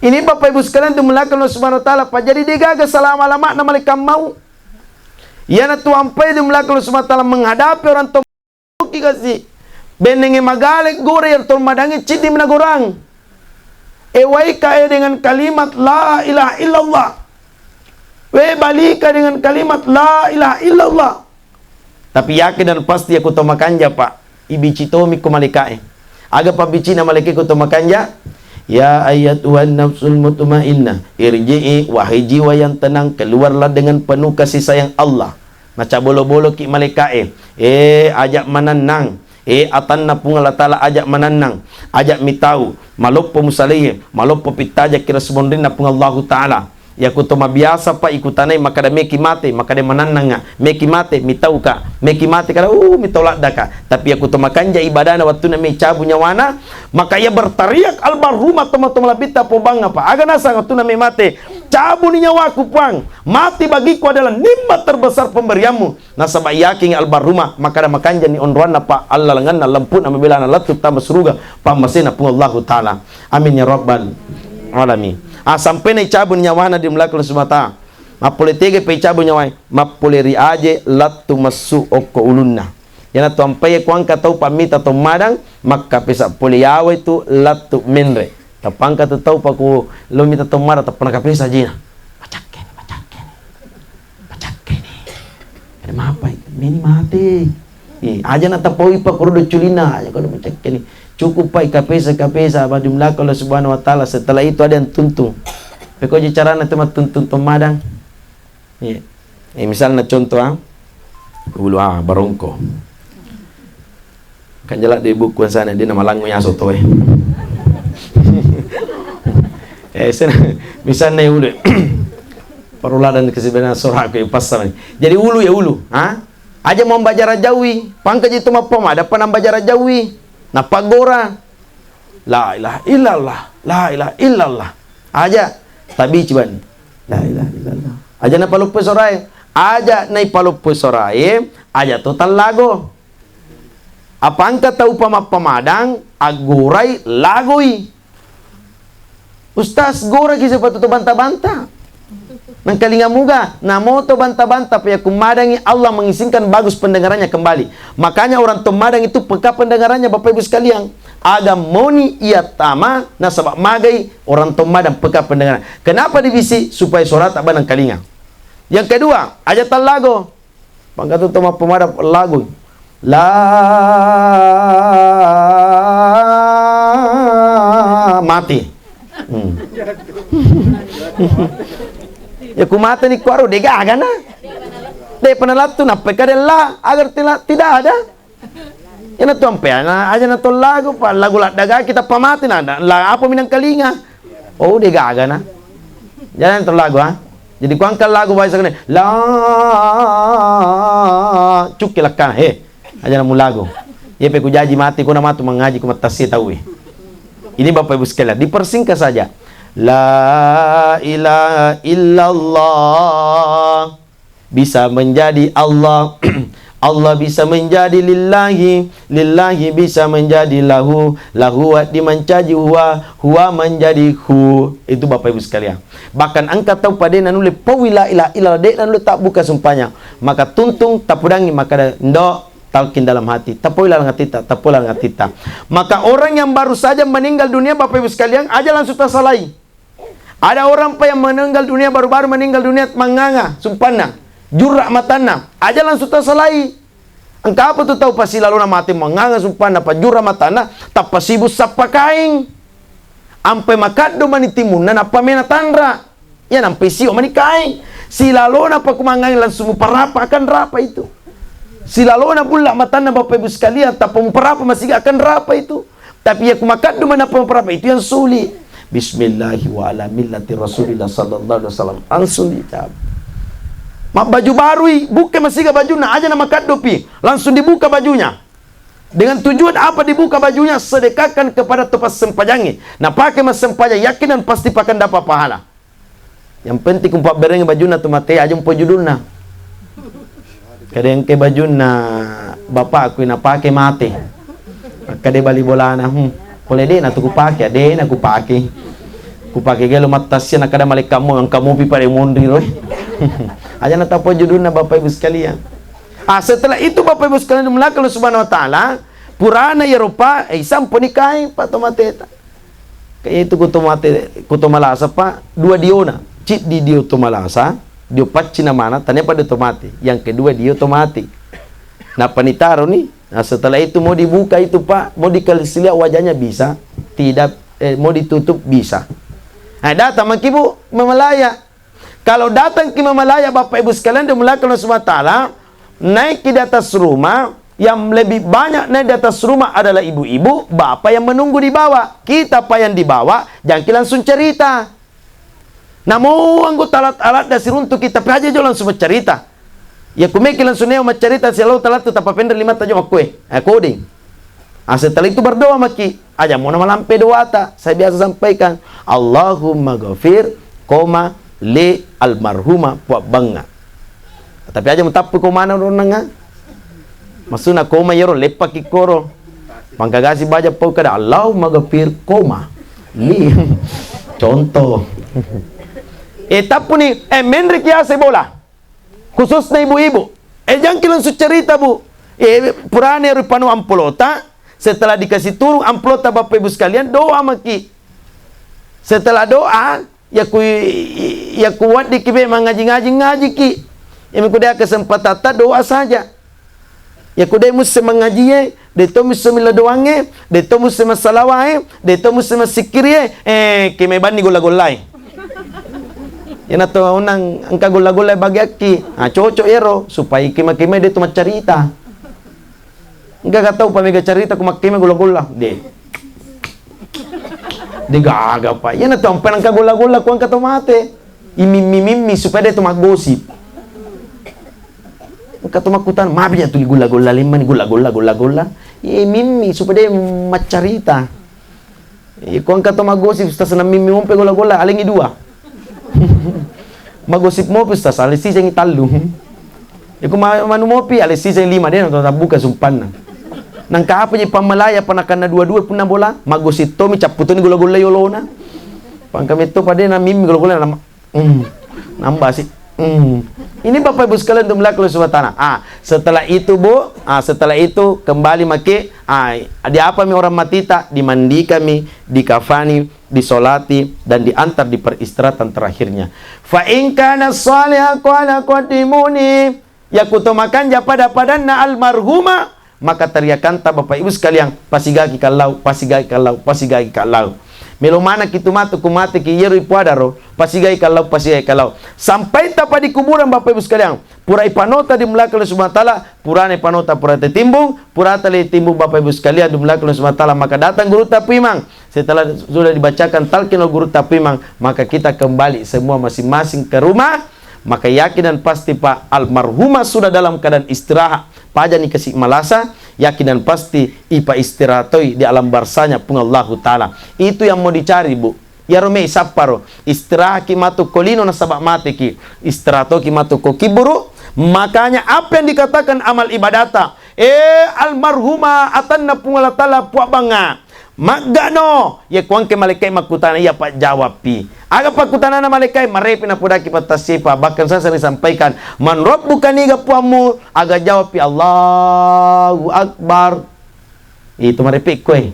Ini Bapak Ibu sekalian, dimulakan Allah Subhanahu wa Ta'ala, Pak. Jadi, de gaga salama-lama na malaikat maut. Iyana tu ampai dimulakan Allah Subhanahu wa Ta'ala menghadapi orang to ki kasi. Benenge magale gore yang to madangi cidi menagorang. Ewaika e dengan kalimat la ilaha illallah. We, balika dengan kalimat la ilaha illallah. Tapi yakin dan pasti, ya ku to makanja, Pak, ibici tomi ko malaika'e. Aga pabbicina malaika'e ku to makanja? "Ya ayyatuhan nafsul mutmainnah, irji'i, wahai jiwa yang tenang, keluarlah dengan penuh kasih sayang Allah." Nacabolo-boloki malaika'e. Eh, aja manennang. Eh, atanna Puang Allah Ta'ala, aja manennang. Aja mitau. Maloppo musalaiye, maloppo pittajaki resmonrinna Puang Allahu Ta'ala. Yakuto mabiasa pa ikutanai makkada meki mate, makkada manennanga, meki mate, mitauka, meki mate kada, uh, mitau laddaka. Tapi yakuto makanja ibadana wattunna mei cabu nyawana, maka ia berteriak almarhumah toma-toma labbitta pobangngapa. Aga nasang wattunna mei mate, "Cabuni nyawaku, Puang. Mati bagiku adalah nikmat terbesar pemberianmu." Nasaba yakin almarhumah makkada makanjani onroanna pa allalenganna lempu'na mabelana lettu tama suruga pammasena Puang Allahu Ta'ala. Amin ya rabbal alamin. Ah, sampai na icabu nyawana di melaka Allah Subhanahu wa Ta'ala. Mappole tege pa icabu nyawai, mappole ri aje lettu messu okko ulunna. Yana tu ampai kuangka tau pammita to madang, makkapesa pole yawa itu lettu menre. Tapangka tu tau paku lo mita to madang, tappa nakapesa jina. Macakke ni, macakke ni. Macakke ni. Ada mapa itu? Meni mate. Eh, aja na tapaui pa kurudo culina, aja kodo macakke ni. Cukup pa ikapesa-kapesa, apa jumlah Allah Subhanahu wa Ta'ala. Setelah itu ada yang tuntung. Peko je carana tu mattuntung to madang. Iya. Eh, misalna contoh, ah, ulu, ah, barongko. Kan jala di buku sana dia nama langu nyaso toe. Eh, sen-, misalna ulu. Peruladan kesebenarnya soraku yang pasal ni. Jadi ulu ya ulu, ha? Aja mau baca rajawi, pangka jitu mappa mada panang baca rajawi. Napa gora? La ilaha illallah, la ilaha illallah. Aja tabi ciban. La ilaha illallah. Aja na paluppu sorae. Aja nai paluppu sorae, aja to tallago. Apa engka tau pamappamadang, aggorai, lagoi. Ustaz, goraki sepatu to banta-banta. Nangkalinga muga, namoto banta-banta, payakku madangi Allah mengizinkan bagus pendengarannya kembali. Makanya orang to madang itu peka pendengarannya, Bapak Ibu sekalian. Aga moni ia tama, nasaba magai orang to madang peka pendengaran. Kenapa dibisi? Supaya suarata banang kalinga. Yang kedua, aja tallago. Pangkatu to mappamadang lagu. La mati. Hmm. Ya ku mate ni kuaro de gaga na. De pernah latu nappa kada la agar tidak, tidak ada. Iyana tu ampeana aja na to lagu, pa lagu laddaga kita pamati na, la apa minang kalinga. Oh, de gaga na. Jangan to lagu, ha. Jadi kuangka lagu bahasa kene, la cukke lakkana, he. Aja na mu lagu. Iya pe ku jaji mati, ku na matu mangaji, ku mattasi tau, eh. Ini Bapak Ibu sekalian, dipersingkat saja. La ilaha illallah. Bisa menjadi Allah. Allah bisa menjadi lillahi, lillahi bisa menjadi lahu, lahu wedding mancaji huwa, huwa manjadi hu. Itu Bapak Ibu sekalian. Bahkan engka tau pada nanulle paui la ilaha illallah, de nanulle tabbuka sumpanya. Maka tuntung tapudangi, maka ndo talkin dalam hati, tapoi laleng atita, tapoi laleng atita. Maka orang yang baru saja meninggal dunia, Bapak Ibu sekalian, aja langsung tasalai. Ada orang pa yang meninggal dunia, baru-baru meninggal dunia, manganga, sumpanna, jurra matanna, aja langsung tasalai. Engka apa tu tau pasilalona mate, manganga, sumpanna, pajurra matanna, tappa sibuk sappa kaing. Ampai makaddo mani timunna, nappa mena tanra. Ya nampai sio mani kaing. Silalona pa kumangangi langsung muparapa akan rapa itu. Silalona bulla matanna Bapak Ibu sekalian, tappa muparapa masiga akan rapa itu. Tapi ya ku makaddu manappa maparapa itu yang sulit. Bismillahi wa ala millati Rasulillah sallallahu alaihi wasallam. Langsung dicabut. Mabbaju barui, buka masiga bajunna, aja na makaddopi. Langsung dibuka bajunya. Dengan tujuan apa dibuka bajunya? Sedekahkan kepada tempat sempajangi. Nah, pakai massempajang, yakin dan pasti pakan dapat pahala. Yang penting ku pabberengi bajunna tu mate, aja mpo judulna. Kadengke bajunna bapakku napake mate. Akkade bali bolana, hmm. Pole de na tu kupake, de na kupake. Kupake gelo mattasia na kada malekka mo, engka mopi pade monri roe. Aja na tapo judulna Bapak Ibu sekalian. Ah, setelah itu Bapak Ibu sekalian dimulakan Allah Subhanahu wa Ta'ala, purana ya rupa, eh, sampo ni kai, Pak, to mateta. Kayak itu ku to mate, ku to malasa, Pak, dua diona. Cik di dio to malasa, Dio paccinna mana, tania pada to mati. Yang kedua, dio to mati. Nappa nitaroni, nah, setelah itu mau dibuka itu, Pak, mau dikasih lihat wajahnya bisa, tidak, eh, mau ditutup bisa. Nah, datang maki, Bu, Imam Malaya. Kalau datang ki Imam Malaya, Bapak Ibu sekalian, dimuliakan Allah Subhanahu wa Ta'ala, naik ki di atas rumah, yang lebih banyak naik di atas rumah adalah ibu-ibu, bapak yang menunggu di bawah. Kita, Pak, yang di bawah, jangki langsung cerita. Namo anggota alat-alat dasi runtuki, tapi aja jo langsung maccarita. Ya, kumeki langsung neo maccarita, sialau talatu tappa penre lima tajo makkue. Eh, koding. Ah, setelah itu berdoa maki. Aja mona malampe doata. Saya biasa sampaikan, "Allahumma ghafir, koma, li almarhumah Puang Bangnga." Tapi aja mutappu komana ronnanga. Maksudna koma yero leppaki koro. Pangkagasi baja pau kada, "Allahumma ghafir, koma, li." Contoh. Eh, tappuni, eh, menre ki ase bola. Khususnya ibu-ibu. Eh, jangki langsung cerita, Bu. Eh, purane ri panu ampolota, setelah dikasih turun ampolota, Bapak Ibu sekalian, doa maki. Setelah doa, ya ku, ya ku waddiki be mangaji-ngaji, ngajiki. Ya mengko de kesempatatta doa saja. Ya ku de musse mangajie, de to musse milla doangnge, de to musse massalawae, de to musse massikirie, eh, keme banni golla-gollae. Iyana to onnang engka golla-golla bagiakki. Ah, cocok ero, supaya kema-kema de to maccarita. Engka ga tau pamega carita ku makkema golla-golla. De. De gaga, Pak. Iyana to ampe engka golla-golla ku engka to mate. Imimmi-mimmi supaya de to maggosip. Engka to makkutana, "Mapi ja tuli golla-golla, lemmani golla-golla, golla-golla." Ye mimmi supaya de maccarita. Iko engka to maggosip, Ustaz, namimmi mompe golla-golla, alengi dua. Maggosip mopi, Ustaz, ale sisengi tallu. Iko ma-, manu mopi, ale siseng lima, de na to tabbuka sumpanna. Nangka apa je pammalai apa nakanna dua-dua punna bola, maggosip tomi, cappu toni golla-golla yolona. Pangka metto pade namimmi golla-golla, nama-, Hmm. Nambah sih. Hmm. Ini Bapak Ibu sekalian untuk melakukan suatu tanah. Ah, setelah itu, Bu, ah, setelah itu kembali maki, ah, di apa mi orang mati tak dimandikan mi, dikafani, disolati, dan diantar di peristirahatan terakhirnya. Fa in kana shalihan qala qaddimuni. Yakuto makanja pada-padanna almarhumah, maka teriakanta Bapak Ibu sekalian, "Pasigaki kallau, pasigaki kallau, pasigaki kallau." Melo manaki tu matu ku mate ki yero ipuadaro, "Pasigaki kallau, pasigaki kallau." Sampai tapa di kuburan Bapak Ibu sekalian, pura ipanota di mulaka Allah Subhanahu wa Ta'ala, purane panota pura tetimbung, pura tali timbung Bapak Ibu sekalian di mulaka Allah Subhanahu wa Ta'ala, maka datang guru tapimang. Setelah sudah dibacakan talqin oleh guru tapimang, maka kita kembali semua masing-masing ke rumah. Maka yakin dan pasti, Pak, almarhumah sudah dalam keadaan istirahat. Pajani kasi malasa, yakin dan pasti ipa istirahatoi di alam barzahnya Puang Allahu Ta'ala. Itu yang mau dicari, Bu. Yaro mei sapparo. Istirahatki matu ko lino nasaba mateki. Istirahatki matu ko kiburu. Makanya apa yang dikatakan amal ibadata? Eh, almarhumah atanna Puang Allah Ta'ala puabbangnga. Maggano, iya kuangke malaikat makkutana, iya pajjawabpi. Aga pakkutanana malaikat, marepe napodaki pattassipa, bahkan saya sering sampaikan, "Man rabbuka, niga puammu?" Aga jawabpi, "Allahu Akbar." Itu marepe koe.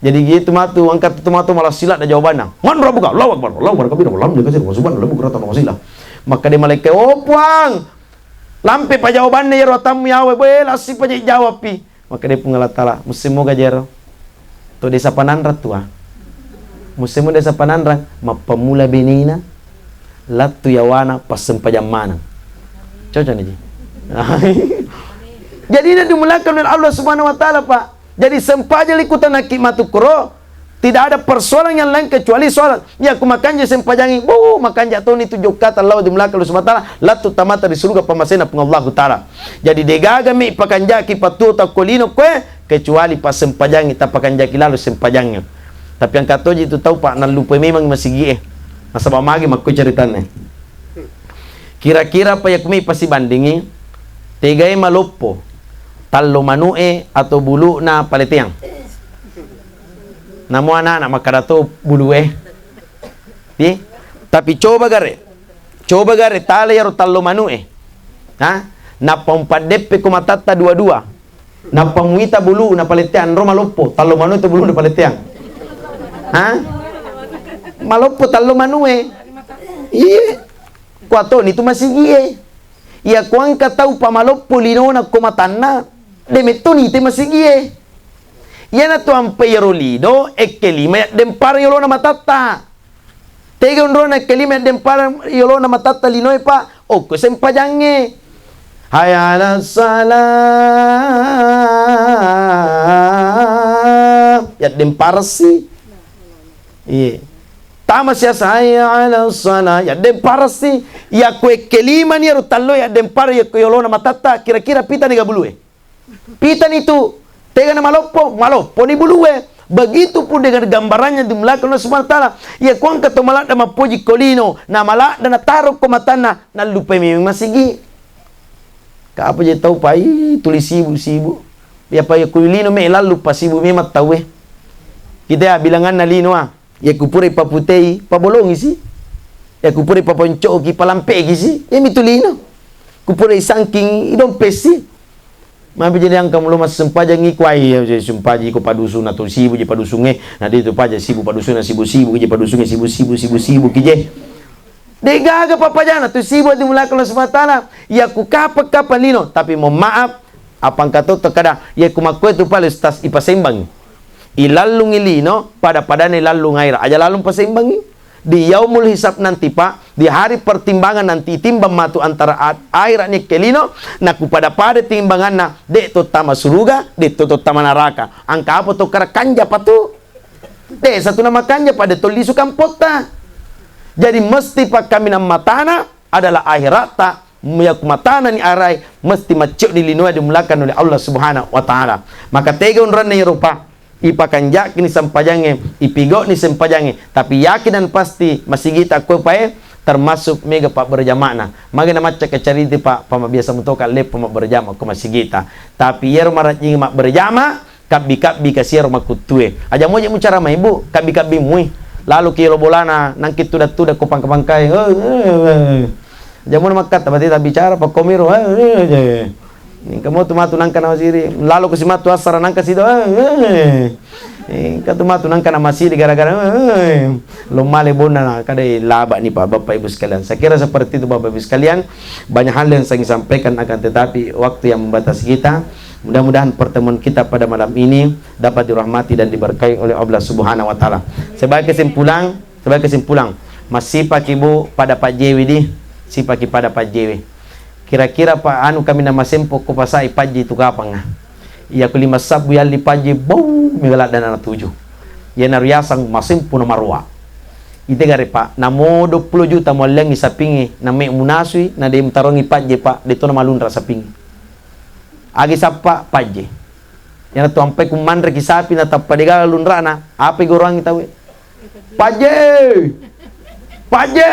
Jadi gitu matu, angkat tu matu malah sila ada jawabanna. "Man rabbuka?" "Allahu Akbar, Allahu Akbar kabira, walhamdulillah katsira, wa subhanallah bukratan wa asila." Maka dia malaikat, "Oh Puang, lampe pa jawabanna iyaro atammu yawe, boe lassi pa jawabpi." Makkeda Puang Allah Ta'ala, "Musseng moga jero? To desa Pananrang tua. Musseng mo desa Pananrang, mappammula benena, lattu yawana, passempajang maneng." Cocok nih, Ji? Jadi ini dimulakan oleh Allah Subhanahu wa Ta'ala, Pak. Jadi sempajang likutanaki matu kuro, tidak ada persoalan yang lain kecuali sholat. Iya, ku makanja sempajangi, bu, makanja toni tu jokkata lao di mulaka Allah Subhanahu wa Ta'ala, lattu tamata di surga pamasena Puang Allahu Ta'ala. Jadi, degaga mi pakanjaki pattuo tau ko lino koe, kecuali passempajangi, tapakanjaki lalo sempajangi. Tapi angka toji tu tau, Pak, nallupai memang masigi e. Nasaba magi makko ceritanna. Kira-kira pa yakumi pasibandingi, tegai maloppo, tallo manu'e atau bulu'na paleteang? Namo anak-anak makkada to bulu'e. Pi? Tapi coba gare, coba gare tala yaro tallo manu'e. Ha? Nappa umpadeppe ko matatta dua-dua. Nappa muita bulu'na paleteang, ro maloppo, tallo manu'e to bulu'na paleteang. Ha? Maloppo tallo manu'e. Iye. kuatoni tu masigie. Iya kuangka tau pamaloppo linona ko matanna, de metto nite masigie. Iyanatu ampe iyaro lino, ekkelima yaddempara yolona matatta. Tega onrona ekkelima yaddempara yolona matatta linoe, Pak? Okko sempajangnge. Hayya 'alas shalah. Yaddemparassi. Iye. Tama siasa, hayya 'alas shalah. Yaddemparassi. Yakko ekkelimani iyaro tallo yaddempara yakko yolona matatta, kira-kira pitani ga bulue? Pitani tu, tega na maloppo, malopponi bulue. Begitu pun dengan gambarannya dimulakan Allah Subhanahu wa Ta'ala. Iya kuangka to maladda mappoji ko lino, na maladda na taro ko matanna, nallupai memang masigi. Ka apa je tau pai tuli sibuk-sibuk. Iya pa ku lino me lallu pasibu memang tauwe. Kita ya bilanganna lino ah. Iya kupura ipaputei, pabolongi si. Iya kupura ipaponcoki, palampeki si. Iya mitu lino. Kupura isangking idompesi. Mabe jadi angka mulo massempajang iko ai, iya, sempaji ko padusung na to sibu je padusungnge, na de tu paja sibu padusung na sibu-sibu je padusungnge, sibu-sibu, sibu-sibu ki je. De gaga papajana tu sibu dimulakan Allah Subhanahu wa Ta'ala. Iya ku kapang-kapang lino, tapi mohon maaf, apa engka to kada, iya ku makkue tu pale ustaz ipasembangi. Ilallungi lino, pada-padana ilallung aira. Aja lallung pasembangi. Di yaumul hisab nanti, Pak, di hari pertimbangan nanti, itimbang matu antara a-, aira ni ekkelino, na ku pada-pada timbanganna, de to tama suruga, de to, to tama naraka. Angka apa to kara kanja patu? De satu nama kanja pada to lisu kampotta. Jadi mesti pakkaminang matana adalah akhiratta, Muya ku matana ni arai, mesti maccio ni linoe dimulakan oleh Allah Subhanahu wa Ta'ala. Maka tega onranna iyaro, Pak, ipakanjaki ni sempajangnge, ipigau ni sempajangnge, tapi yakin dan pasti masigita ko pae termasuk mega pabberjama'na. Magi na macca kacarita, Pak, pama biasa mutoka leppa mabberjama ko masigita. Tapi iyaro marajing mabberjama, Kabbi-kabbi kasiaro makkuttue. Aja moje mucara mai, Bu, kabbi-kabbi mui. Lalu ki lo bolana, nangki tuda-tuda ko pangka-pangkai. Eh, eh, eh. Aja mona makkatta, berarti tabbicara, pakkomiro. Eh, eh, eh. Engka mo tu matu nangka na masiri. Lalu ko si matu assara nangka sido. Eh, eh, eh. Engka tu matu nangka na masiri gara-gara, eh, eh. Lo male bonna na, kada laba ni, Pak, Bapak Ibu sekalian. Saya kira seperti itu, Bapak Ibu sekalian. Banyak hal yang saya ingin sampaikan, akan tetapi waktu yang membatasi kita. Mudah-mudahan pertemuan kita pada malam ini dapat dirahmati dan diberkahi oleh Allah Subhanahu wa Ta'ala. Sebagai kesimpulan, sebagai kesimpulan, massipaki, Bu, pada pajjewi di, sipaki pada pajjewi. Kira-kira pa anu kami nama sempo ko pasai pajji tu kapang, ah. Iya ku lima sabbu yalli pajji, bau, mega ladda na tuju. Iya na riasang masempo na maroa. Ite gare, Pak, namo dua puluh juta mualliangi sapingi, na me munasui, na de mutarongi pajje, Pak, de to na malunra sapingi. Agi sappa pajje. Iyanatu ampai ku manreki sapi na tappa degaga lunra'na, apai goroangngi tauwe? Pajje! Pajje!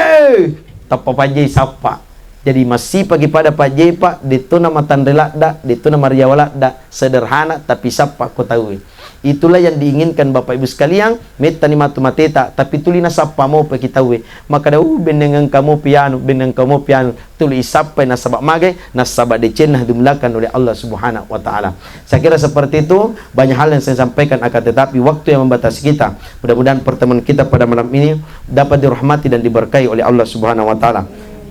Tappa pajjei sappa. Jadi massipaki pada pajjei, Pak, detto na matanre ladda, detto na mariawa ladda, sederhana tapi sappa ko tauwe. Itulah yang diinginkan Bapak Ibu sekalian, mettani matu mateta, tapi tuli nasappa mopa ki tauwe. Makkada, "Uh, benneng engka mopi anu, benneng engka mopi anu." Tuli isappai nasaba magai, nasaba decenna dimulakan oleh Allah Subhanahu wa Ta'ala. Saya kira seperti itu, banyak hal yang saya sampaikan, akan tetapi waktu yang membatasi kita. Mudah-mudahan pertemuan kita pada malam ini dapat dirahmati dan diberkahi oleh Allah Subhanahu wa Ta'ala.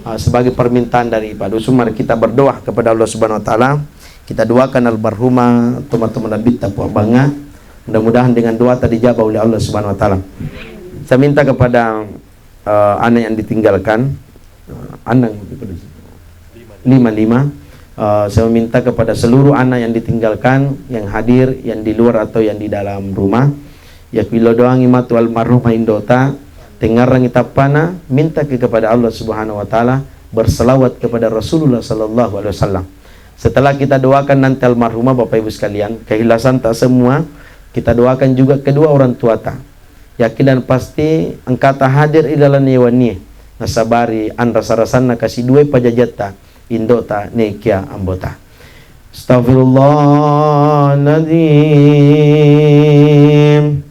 Ah, sebagai permintaan dari Pak Dusun, mari kita berdoa kepada Allah Subhanahu wa Ta'ala. Kita doakan almarhumah, teman-teman Nabi Tapua Banga. Mudah-mudahan dengan doa tadi dijabah oleh Allah Subhanahu wa Ta'ala. Saya minta kepada eh, anak yang ditinggalkan, eh, anak lima, lima. Eh, saya meminta kepada seluruh anak yang ditinggalkan, yang hadir, yang di luar atau yang di dalam rumah, ya, kuilo doangi matu almarhumah indota, tengarangi tappana, minta ke kepada Allah Subhanahu wa Ta'ala, berselawat kepada Rasulullah Sallallahu Alaihi Wasallam. Setelah kita doakan nanti almarhumah, Bapak Ibu sekalian, keikhlasan tak semua, kita doakan juga kedua orang tua ta. Yakin dan pasti engkata hadir ilalenna wennie, nasabari anrasa-rasanna kasiduai pajajatta, indota, nekia ambota. Astaghfirullahaladzim.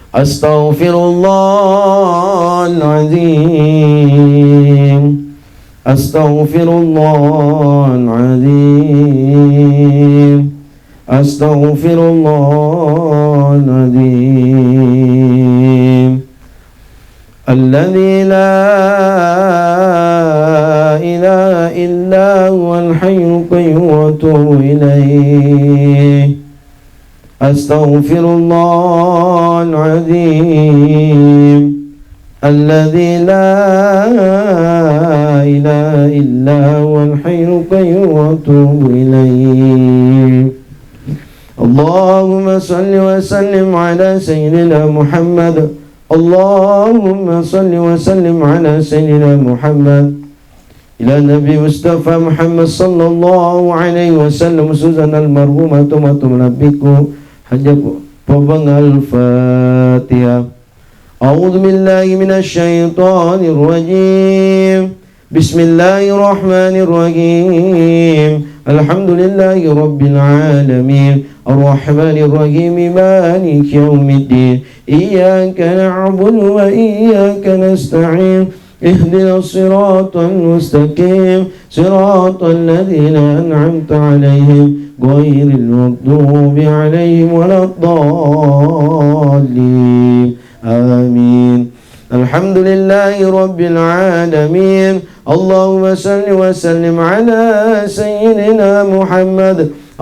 Astaghfirullahaladzim. Astaghfirullahaladzim. Astaghfirullahaladzim. الذي لا إله إلا هو الحي القيوم وأتوب إليه. أستغفر الله العظيم الذي لا إله إلا هو الحي القيوم وأتوب إليه. اللهم صل وسلم على سيدنا محمد. اللهم صل وسلم على سيدنا محمد. Ila Nabi Mustafa Muhammad sallallahu alaihi wasallam, khususan almarhumah tomatoa malebbiku, Hajjah Pobang. Al-Fatihah. أعوذ بالله من الشيطان الرجيم. بسم الله الرحمن الرحيم. الحمد لله رب العالمين. الرحمن الرحيم. مالك يوم الدين. إياك نعبد وإياك نستعين. اهدنا الصراط المستقيم. صراط الذين أنعمت عليهم غير المغضوب عليهم ولا الضالين. آمين. الحمد لله رب العالمين. اللهم صل وسلم على سيدنا محمد.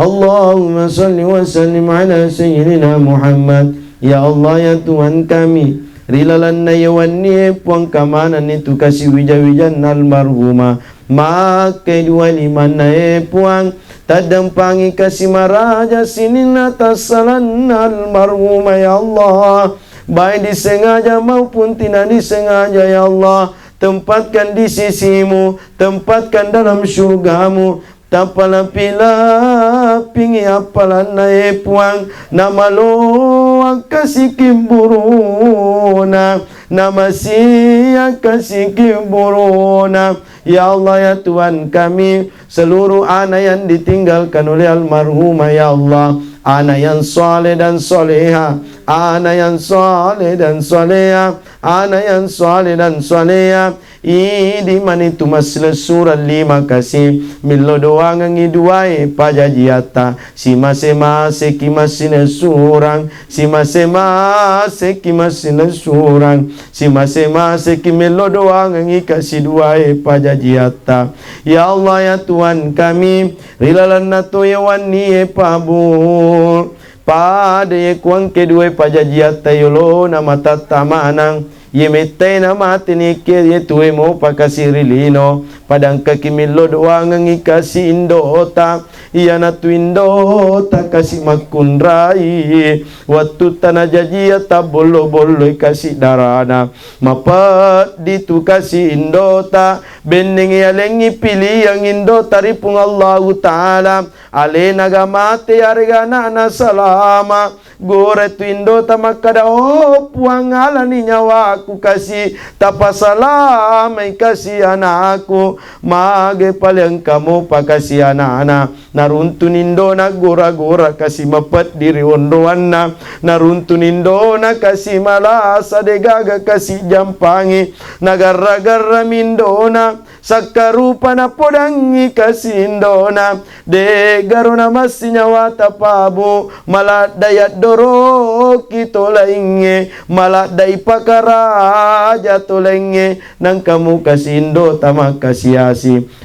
اللهم صل وسلم على سيدنا محمد. Ya Allah, ya Tuhan kami, ri lalenna iye wennie, Puang, kamanenni tu kasi wija-wijanna almarhumah. Makkedua limanna, e Puang, taddampangi kasi maraja sininna tassalanna almarhumah, ya Allah. Baik disengaja maupun tidak disengaja, ya Allah, tempatkan di sisimu, tempatkan dalam syurgamu, tapalapi-lapingi appalanna, e Puang, namaloang kasi kimburuna, namasiang kasi kimburuna. Ya Allah, ya Tuhan kami, seluruh anak yang ditinggalkan oleh almarhumah, ya Allah, anak yang saleh dan saleha, anak yang saleh dan saleha, anak yang saleh dan saleha, idi mani tu massilessureng lima kasi, millo doangengngi duae pajajiatta, simase-maseki massilessureng, simase-maseki massilessureng, simase-maseki mello doangengngi kasi duae pajajiatta. Ya Allah, ya Tuhan kami, ri lalenna toye wennie, Pabu, pada ye kuangke duae pajajiatta yolona matatta manang, ye mettae namate nekke ye tue mopa kasi ri lino, padangkaki millo doangengngi kasi indota, iyanatu indota kasi makkunrai, wettutta najajia tabbollo-bolloi kasi darana, mapeddi tu kasi indota, bennengngi alengngi piliang indota ri Puang Allahu Ta'ala, alena ga mate yarega ana'na salama, gora tu indota makkada, "Oh Puang, alani nyawaku kasi, tapasalamai kasi anakku." Mage pale engka mopa kasi ana'na, naruntuni indona gora-gora kasi mapeddi ri onroanna, naruntuni indona kasi malasa degaga kasi jampangi, nagarra-garrami indona, sakkarupa napodangngi kasi indona, de'garo namassi nyawata Pabu, maladda yaddoroki to laingnge, maladda ipakaraja to laingnge, nangka mukasi indota makkasi-asi.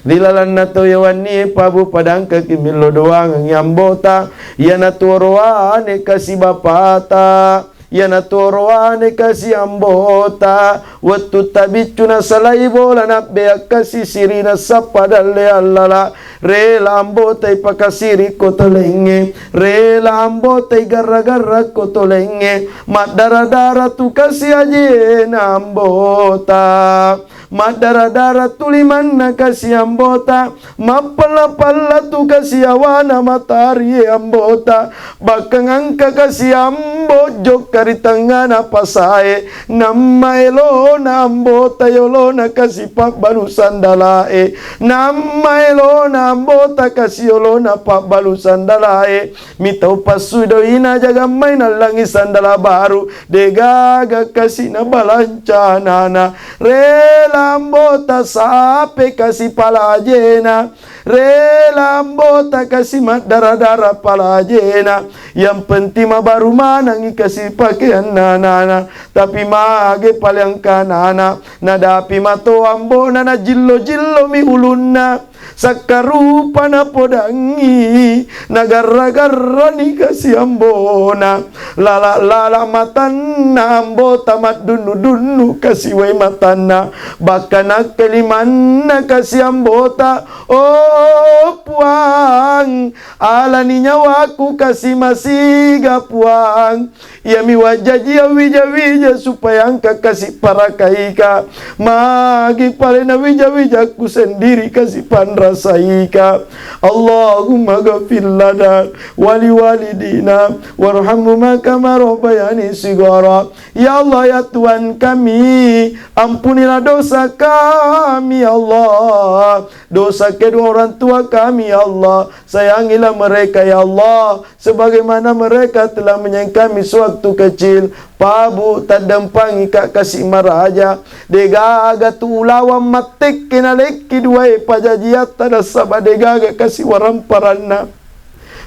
Ri lalenna toye wennie, Pabu, padangkaki millo doangengngi ambota, iyanatu oroane kasi bapata, iyanatu oroane kasi ambota, wettutta biccu nasalai bola nabbea kasi sirina sappa dalle allala, rela ambota ipakasiri ko to laingnge, rela ambota igarra-garra ko to laingnge, maddara-dara tu kasi ajena ambota. Maddara-dara tu limanna kasi ambota, mappella-pella tu kasi awana matarie ambota, bakkang engka kasi ambo jokka ri tengngana pasae, nammaelona ambota yolona kasi pabbalu sandalae, nammaelona Ambota kasi olona pabbalu sandalae, mitau passui doina jagammai nallangi sandala baru, degaga kasi nabalancanana. Rela ambota sape kasi palajena, rela ambota kasi maddara-dara palajena. Yang penting mabaru manangi kasi pakeanna anana. Tapi mage pale angkanana, nadapi mato ambona najillo-jillomi ulunna. Sakkarupa napodangi, nagarra-garrani kasi ambona. Lala-lala matanna ambota maddunnu-dunnu kasi wai matanna. Bakka nakke limanna kasi ambota. Oh Puang, alani nyawaku kasi masiga Puang. Iyami wajjajia wija-wija supaya engka kasi parakaika. Magi pale na wija-wijakku sendiri kasi panrasaika. Allahumma ghafir lana wali walidina warhamhuma kama rabbayani sigara. Ya Allah, ya Tuhan kami, ampunilah dosa kami, ya Allah. Dosa kedua orang tua kami, ya Allah. Sayangilah mereka, ya Allah, sebagaimana mereka telah menyayangi kami sewaktu kecil. Pabu, taddampangi ka kasi maraja. Degaga tu ulawang mattekke nalekki duae pajajiatta, nasaba degaga kasi waramparanna.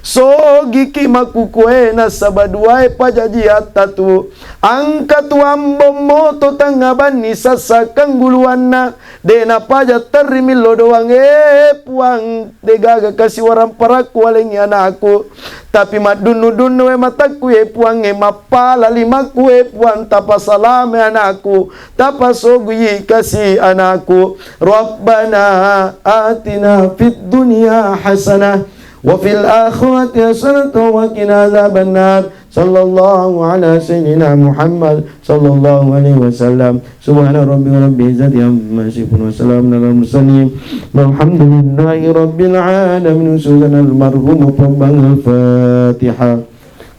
Sogiki makkukue nasaba duae pajajiatta tu. Angka tu ambommo to tangngabanni sassa kangguluanna. De napaja terri millo doang, eh Puang, degaga kasi waramparakku walengngi anakku. Tapi maddunnu-dunnu e matakku, eh Puang, eh mappala limakku, eh Puang, tapasalame anakku, tapasogui kasi anakku. Rabbana atina fid dunya hasanah wa fil akhirati hasanah wa qina adzabannar. Sallallahu ala sayyidina Muhammad sallallahu alaihi wasallam. Subhana rabbika rabbil izzati amma yasifun wa salamun alal mursalin. Walhamdulillahi rabbil alamin. Khususan almarhum Pabang Al-Fatihah.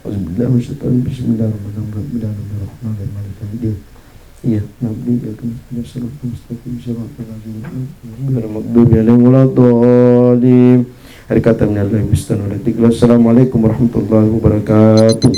Auzubillahi minasyaitonir rajim. Bismillahirrahmanirrahim. Alhamdulillahi rabbil alamin. Iya, nabdi ya kan. Siratal mustaqim, siratal ladzina an'amta alaihim, ghairil maghdubi alaihim waladdallin. Hari kata minal lain bistanu. Assalamualaikum warahmatullahi wabarakatuh.